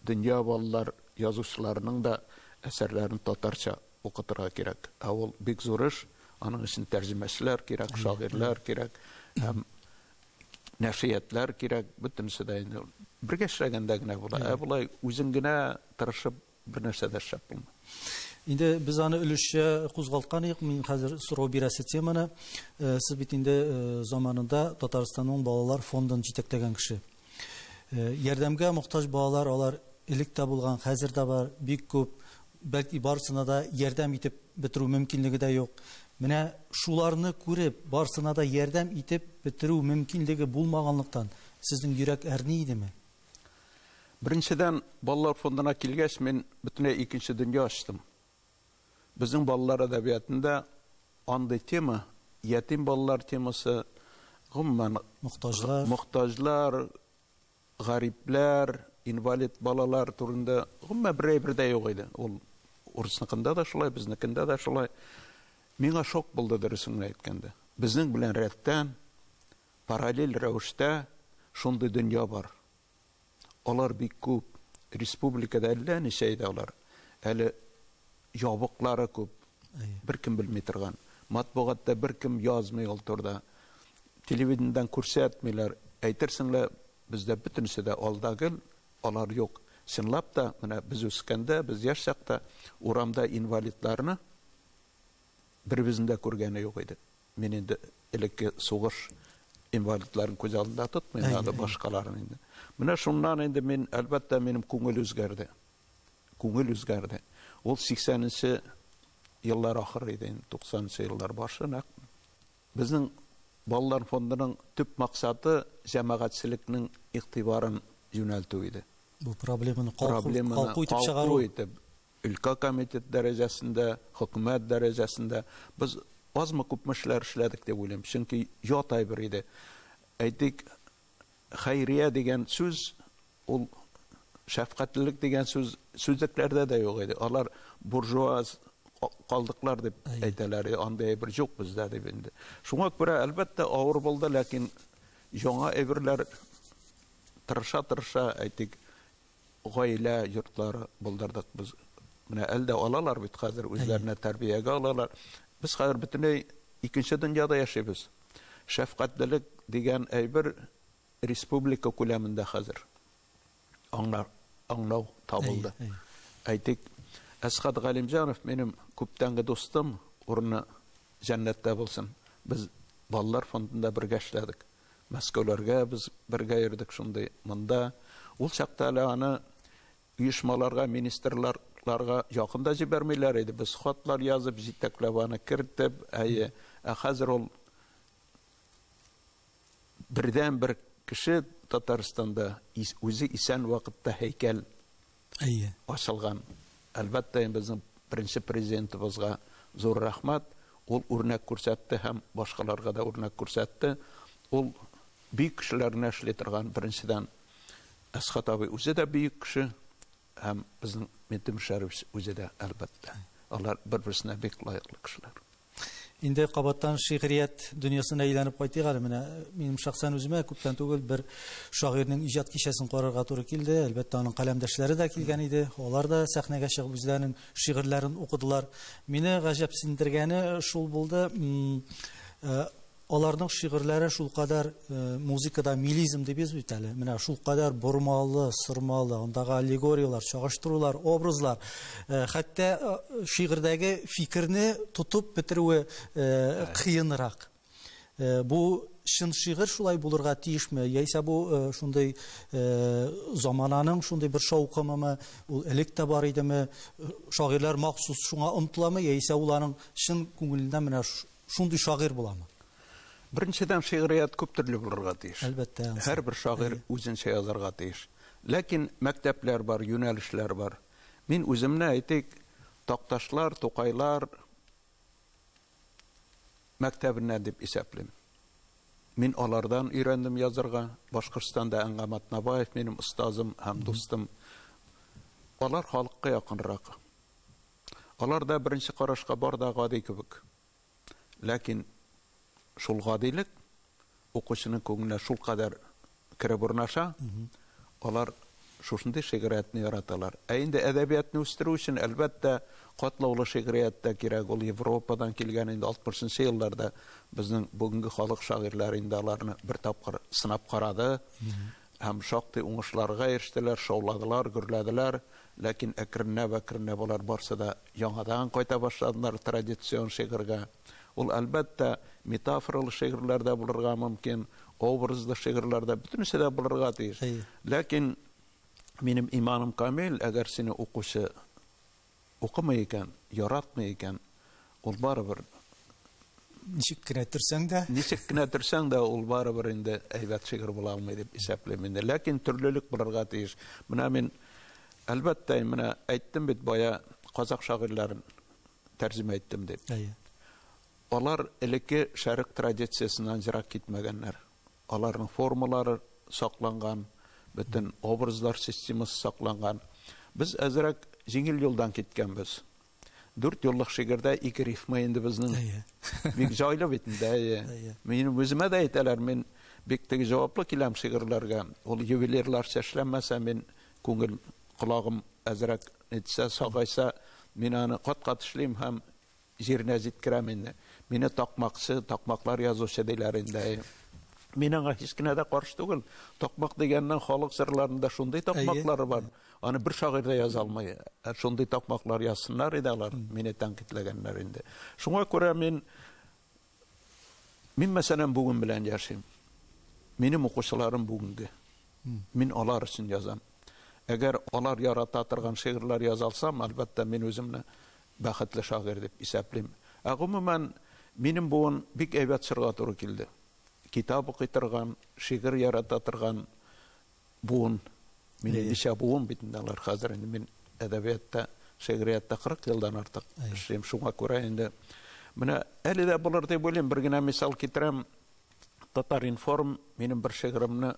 дөнья балалар язучыларының да әсәрләрен татарча укытырга кирәк. Ә ул бик зур эш, аның өчен тәрҗемәчеләр кирәк, шагыйрьләр кирәк, һәм нәшриятлар кирәк, бөтенесе дә инде бергә эшләгәндә генә була. Ә болай үзең генә тырышып бер нәрсә дә эшләп булмый. Инде без аны өлешчә кузгалткан идек. Мин хәзер сорау бирәсе теманы. Сез бит инде заманында Татарстанның балалар фондын җитәкләгән кеше. Ярдәмгә мохтаҗ балалар алар элек тә булган, хәзер дә бар, бик күп. Бәлки барысына да ярдәм итеп бетерү мөмкинлеге дә юк. Менә шуларны күреп, барысына да ярдәм итеп бетерү мөмкинлеге булмаганлыктан сезнең йөрәк әрни идеме? Беренчедән, балалар фондына килгәч, мин бөтенләй икенче дөнья ачтым. Безнең балалар әдәбиятында андый тема, ятим балалар темасы, гомумән мохтаҗлар, мохтаҗлар, гарипләр, инвалид балалар турында гомумән бер әйбер дә юк иде. Ул урысныкында да шулай, безнекендә дә шулай. Миңа шок булды, дөресен генә әйткәндә. Безнең белән рәттән, параллель рәвештә шундый дөнья бар. Алар бик күп. Республикада әллә ничә иде алар. Әле ябыклары күп. Беркем белми торган. Матбугатта беркем язмый ул турыда. Телевидениедән күрсәтмиләр. Әйтерсең лә, бездә бөтенесе дә алда гел, алар юк. Чынлап та, менә без үскәндә, без яшь чакта урамда инвалидларны беребезнең дә күргәне юк иде. Мин инде элекке сугыш инвалидларын күз алдында тотмыйм, аны башкаларын инде. Менә шуннан инде мин, әлбәттә, минем күңел үзгәрде. Күңел үзгәрде. Ул 80-нче еллар ахыры иде, инде 90-нчы еллар башы нәкъ. Безнең балалар фондының төп максаты җәмәгатьчелекнең игътибарын юнәлтү иде. Бу проблеманы калку итеп чыгару. Калку итеп, өлкә комитет дәрәҗәсендә, хөкүмәт дәрәҗәсендә без азмы күпме эшләр эшләдек дип уйлыйм. Чөнки ят әйбер иде. Әйтик, хәйрия дигән сүз, ул шәфкатьлелек дигән сүз сүзлекләрдә дә юк иде. Алар буржуаз калдыклар дип әйтәләр, андый әйбер юк бездә дип инде. Шуңа күрә, әлбәттә, авыр булды, ләкин яңа әйберләр тырыша-тырыша, әйтик, гаилә йортлары булдырдык без. Менә әлдә алалар бит хәзер, үзләренә тәрбиягә алалар. Без хәзер бөтенләй икенче дөньяда яшибез. Шәфкатьлелек дигән әйбер республика күләмендә хәзер аңлау табылды. Әйтик, Әсхәт Галимҗанов минем күптәнге дустым, урыны җәннәттә булсын. Без балалар фондында бергә эшләдек. Мәскәүләргә без бергә йөрдек шундый монда. Ул чакта әле аны оешмаларга, министрларга якын да җибәрмиләр иде. Без хатлар язып, җитәкләп аны кертеп, әйе. Ә хәзер ул бердән бер кеше Татарстанда үзе исән вакытта һәйкәл ачылган. Әлбәттә, безнең беренче президентыбызга зур рәхмәт. Ул үрнәк күрсәтте һәм башкаларга да үрнәк күрсәтте. Ул бөек кешеләрне эшли торган, беренчедән, Әсхәт абый үзе дә бөек кеше һәм безнең Минтимер Шәрипович үзе дә, әлбәттә. Алар бер-берсенә бик лаеклы кешеләр. Инде кабаттан шигърият дөньясына әйләнеп кайтыйк әле. Менә минем шәхсән үземә күптән түгел бер шагыйрьнең иҗат кичәсен карарга туры килде. Әлбәттә, аның каләмдәшләре дә килгән иде. Алар да сәхнәгә чыгып үзләренең шигырьләрен укыдылар. Мине гаҗәпсендергәне шул булды. Аларның шигырьләре шулкадәр музыкада милизм дибез бит әле. Менә шулкадәр бормалы, сырмалы, андагы аллегорияләр, чагыштырулар, образлар, хәтта шигырьдәге фикерне тотып бетерүе кыенрак. Бу чын шигырь шулай булырга тиешме? Яисә бу шундый замананың шундый бер шаукымымы? Ул элек тә бар идеме? Шагыйрьләр махсус шуңа омтыламы? Яисә ул аның чын күңеленнән менә шундый шагыйрь буламы? Беренчедән, шигърият күп төрле булырга тиеш. Әлбәттә. Һәрбер шагыйрь үзенчә язарга тиеш. Ләкин мәктәпләр бар, юнәлешләр бар. Мин үземне, әйтик, Такташлар, Тукайлар мәктәбеннән дип исәплим. Мин алардан өйрәндем язарга. Башкортстанда Әнгам Атнабаев минем остазым һәм дустым. Алар халыкка якынрак. Алар да беренче карашка бар да гади кебек. Ләкин шул гадилек укучының күңеленә шулкадәр кереп урнаша, алар шушындый шигъриятне яраталар. Ә инде әдәбиятны үстерү өчен, әлбәттә, катлаулы шигърият тә кирәк. Ул Европадан килгән инде 60 елларда безнең бүгенге халык шагыйрьләре инде аларны бер тапкыр сынап карады һәм шактый уңышларга ирештеләр, шауладылар, гөрләделәр. Ләкин әкренләп-әкренләп алар барсы да яңадан кайта башладылар традицион шигырьгә. Ул, әлбәттә, метафоралы шигырьләр дә булырга мөмкин, образлы шигырьләр дә, бөтенесе дә булырга тиеш. Ләкин минем иманым камил, әгәр сине укучы укымый икән, яратмый икән, ул барыбер ничек кенә төрсәң дә, ничек кенә төрсәң дә, ул барыбер инде әйбәт шигырь була алмый дип исәплим инде. Ләкин төрлелек булырга тиеш. Менә мин, әлбәттә, менә әйттем бит бая, казак шагыйрьләрен тәрҗемә иттем дип. Алар элекке шәрык традициясеннән ерак китмәгәннәр. Аларның формалары сакланган, бөтен образлар системасы сакланган. Без әзрәк җиңел юлдан киткәнбез. 4 юллык шигырьдә 2 рифма инде безнең. Бик җайлы бит инде. Минем үземә дә әйтәләр, мин бик теге җаваплы киләм шигырьләргә. Ул ювелирларча эшләнмәсә, мин күңел колагым әзрәк нитсә, сагайса, мин аны кат-кат эшлим һәм җиренә җиткерәм инде. Мине такмакчы, такмаклар язучы диләр инде. Мин аңа һич кенә дә каршы түгел. Такмак дигәннән халык җырларында шундый такмаклары бар. Аны бер шагыйрь дә яза алмый. Шундый такмаклар язсыннар иде алар, мине тәнкыйтьләгәннәр инде. Шуңа күрә мин мәсәлән бүген белән яшим. Минем укучыларым бүгенге. Мин алар өчен язам. Әгәр алар ярата торган шигырьләр яза алсам, әлбәттә, мин үземне бәхетле шагыйрь дип исәплим. Ә гомумән, минем буын бик әйбәт чорга туры килде. Китап укый торган, шигырь ярата торган буын. Минем ничә буын бит инде алар хәзер инде мин әдәбиятта, шигъриятта 40 елдан артык эшлим. Шуңа күрә инде менә әле дә булыр дип уйлыйм. Бер генә мисал китерәм. Татар-информ минем бер шигыремне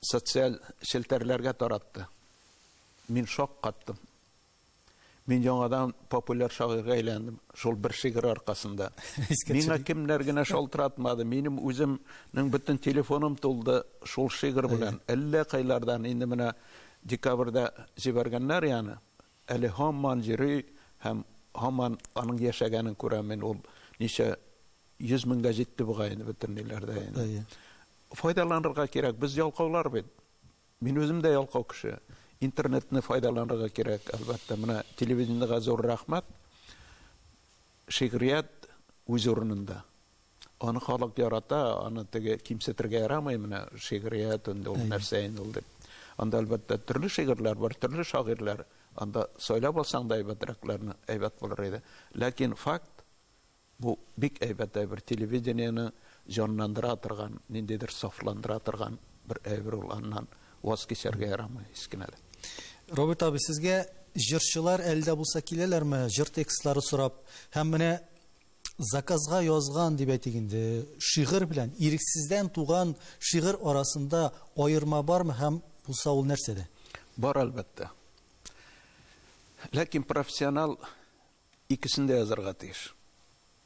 социаль челтәрләргә таратты. Мин шаккаттым. Мин яңадан популяр шагыйрьгә әйләндем шул бер шигырь аркасында. Миңа кемнәр генә шалтыратмады. Минем үземнең бөтен телефоным тулды шул шигырь белән. Әллә кайлардан инде менә декабрьдә җибәргәннәр яны. Әле һаман йөри һәм һаман аның яшәгәнен күрәм мин. Ул ничә 100 меңгә җитте бугай инде бөтен ниләрдә инде. Файдаланырга кирәк. Без ялкаулар бит. Мин үзем дә ялкау кеше. Интернетны файдаланырга кирәк, әлбәттә. Менә телевидениегә зур рәхмәт. Шигърият үз урынында. Аны халык ярата, аны теге кимсетергә ярамый, менә шигърият инде ул нәрсә инде ул дип. Анда әлбәттә төрле шигырьләр бар, төрле шагыйрьләр. Анда сайлап алсаң да әйбәтрәкләрне әйбәт булыр иде. Ләкин факт, бу бик әйбәт әйбер. Телевидениене җанландыра торган, ниндидер сафландыра торган бер әйбер ул, аннан ваз кичәргә ярамый һич кенә дә. Роберт абый, сезгә җырчылар әле дә булса киләләрме, җыр текстлары сорап, һәм менә заказга язган дип әйтик инде, шигырь белән ирексездән туган шигырь арасында аерма бармы һәм булса ул нәрсәдә? Бар, әлбәттә. Ләкин профессионал икесен дә язарга тиеш.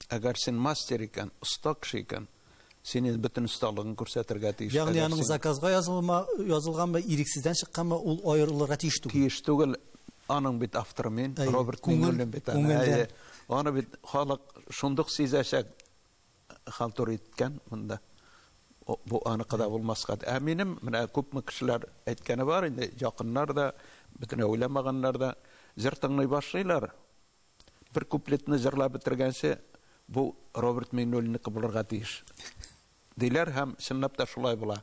Әгәр син мастер икән, оста кеше икән, син инде бөтен осталыгын күрсәтергә тиеш. Ягъни аның заказга язылганмы, ирексездән чыкканмы, ул аерылырга тиеш түгел. Тиеш түгел. Аның бит авторы мин, Роберт Миңнуллин бит аны. Аны бит халык шундук сизәчәк, халтур иткән монда. Бу аныкы да булмаска. Ә минем менә күпме кешеләр әйткәне бар инде, якыннар да, бөтенләй уйламаганнар да җыр тыңлый башлыйлар. Бер куплетны җырлап бетергәнче, бу Роберт Миңнуллинныкы булырга тиеш диләр һәм чынлап та шулай була.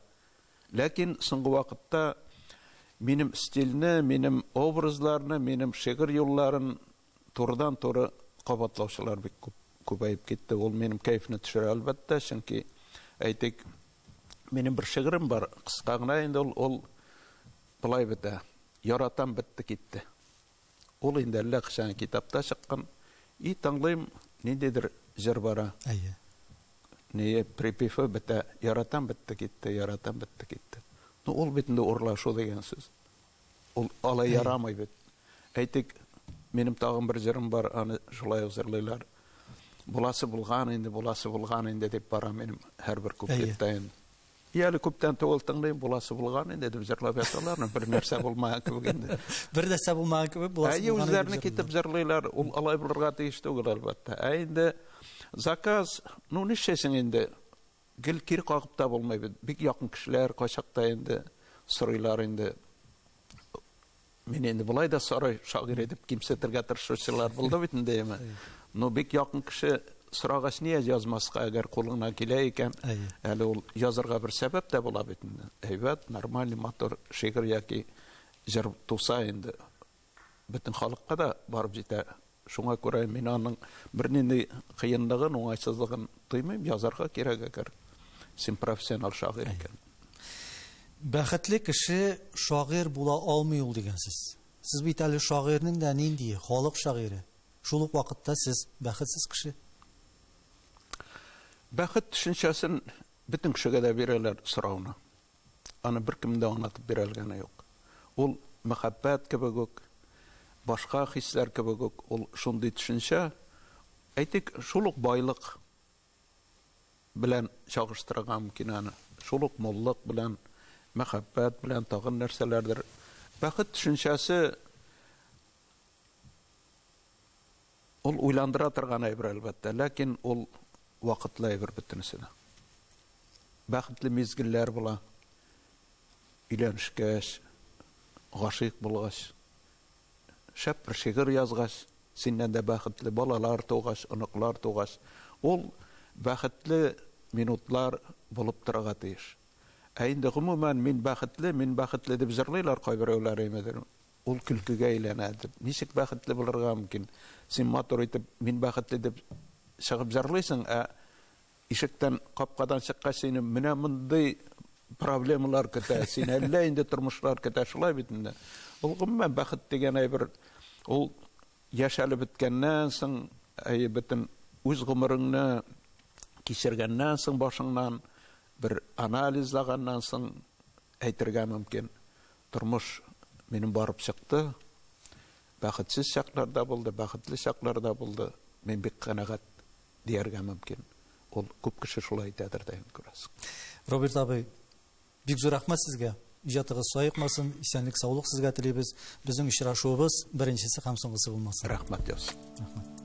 Ләкин соңгы вакытта минем стильне, минем образларны, минем шигырь юлларын турыдан-туры кабатлаучылар бик күп күбәеп китте. Ул минем кәефне төшерә, әлбәттә, чөнки әйтик, минем бер шигырем бар, кыска гына инде ул былай бетә. Яратам бетте китте. Ул инде әллә кайчан китапта чыккан. И тыңлыйм, ниндидер җыр бара. Әйе. Не припевы бетә, яратам бетте китте, яратам бетте китте. Ну, ул бит инде урлашу дигән сүз. Ул алай ярамый бит. Әйтик, Минем тагын бер җырым бар, аны шулай ук җырлыйлар. Буласы булган инде, буласы булган инде дип бара минем һәрбер куплетта инде. И әле күптән түгел тыңлыйм, буласы булган инде дип җырлап яталар, бер нәрсә булмаган кебек инде. Бер нәрсә булмаган кебек буласы булган. Әйе, үзләренә китеп җырлыйлар, ул алай булырга тиеш түгел, әлбәттә. Ә инде заказ, ну нишләсең инде, гел кире кагып та булмый бит. Бик якын кешеләр кайчакта инде сорыйлар инде. Мин инде болай да сарай шагыйрь итеп кимсетергә тырышучылар булды бит инде, әмма. Но бик якын кеше сорагач, нигә язмаска, әгәр кулыңнан килә икән, әле ул язырга бер сәбәп тә була бит инде. Әйбәт, нормальный, матур шигырь яки җыр туса инде, бөтен халыкка да барып җитә. Шуңа күрә мин аның бернинди кыенлыгын, уңайсызлыгын тоймыйм, язарга кирәк, әгәр син профессионал шагыйрь икән. Бәхетле кеше шагыйрь була алмый ул дигәнсез. Сез бит әле шагыйрьнең дә ниндие, халык шагыйре. Шул ук вакытта сез бәхетсез кеше. Бәхет төшенчәсен бөтен кешегә дә бирәләр сорауны. Аны беркем дә аңлатып бирә алганы юк. Ул мәхәббәт кебек үк, башка хисләр кебек үк, ул шундый төшенчә, әйтик, шул ук байлык белән чагыштырырга мөмкин аны. Шул ук муллык белән, мәхәббәт белән, тагын нәрсәләрдер. Бәхет төшенчәсе ул уйландыра торган әйбер, әлбәттә, ләкин ул вакытлы әйбер бөтенесе дә. Бәхетле мизгелләр була. Өйләнешкәч, гашыйк булгач, шәп бер шигырь язгач, синнән дә бәхетле балалар тугач, оныклар тугач, ул бәхетле минутлар булып торырга тиеш. Ә инде гомумән мин бәхетле, мин бәхетле дип җырлыйлар кайберәүләр инде. Ул көлкегә әйләнә. Ничек бәхетле булырга мөмкин? Син матур итеп мин бәхетле дип чыгып җырлыйсың, ә ишектән, капкадан чыккач сине менә мондый проблемалар көтә, син әллә инде тормышлар көтә, шулай бит инде. Ул гомумән бәхет дигән әйбер, ул яшәлеп беткәннән соң, әйе, бөтен үз гомереңне кичергәннән соң, башыңнан бер анализлаганнан соң әйтергә мөмкин. Тормыш минем барып чыкты, бәхетсез чаклар да булды, бәхетле чаклар да булды, мин бик канәгать дияргә мөмкин. Ул күп кеше шулай әйтәдер дә инде, күрәсең. Роберт абый, бик зур рәхмәт сезгә. Иҗатыгыз саекмасын, исәнлек, саулык сезгә телибез. Безнең очрашуыбыз беренчесе һәм соңгысы булмасын. Рәхмәт, яусын. Рәхмәт.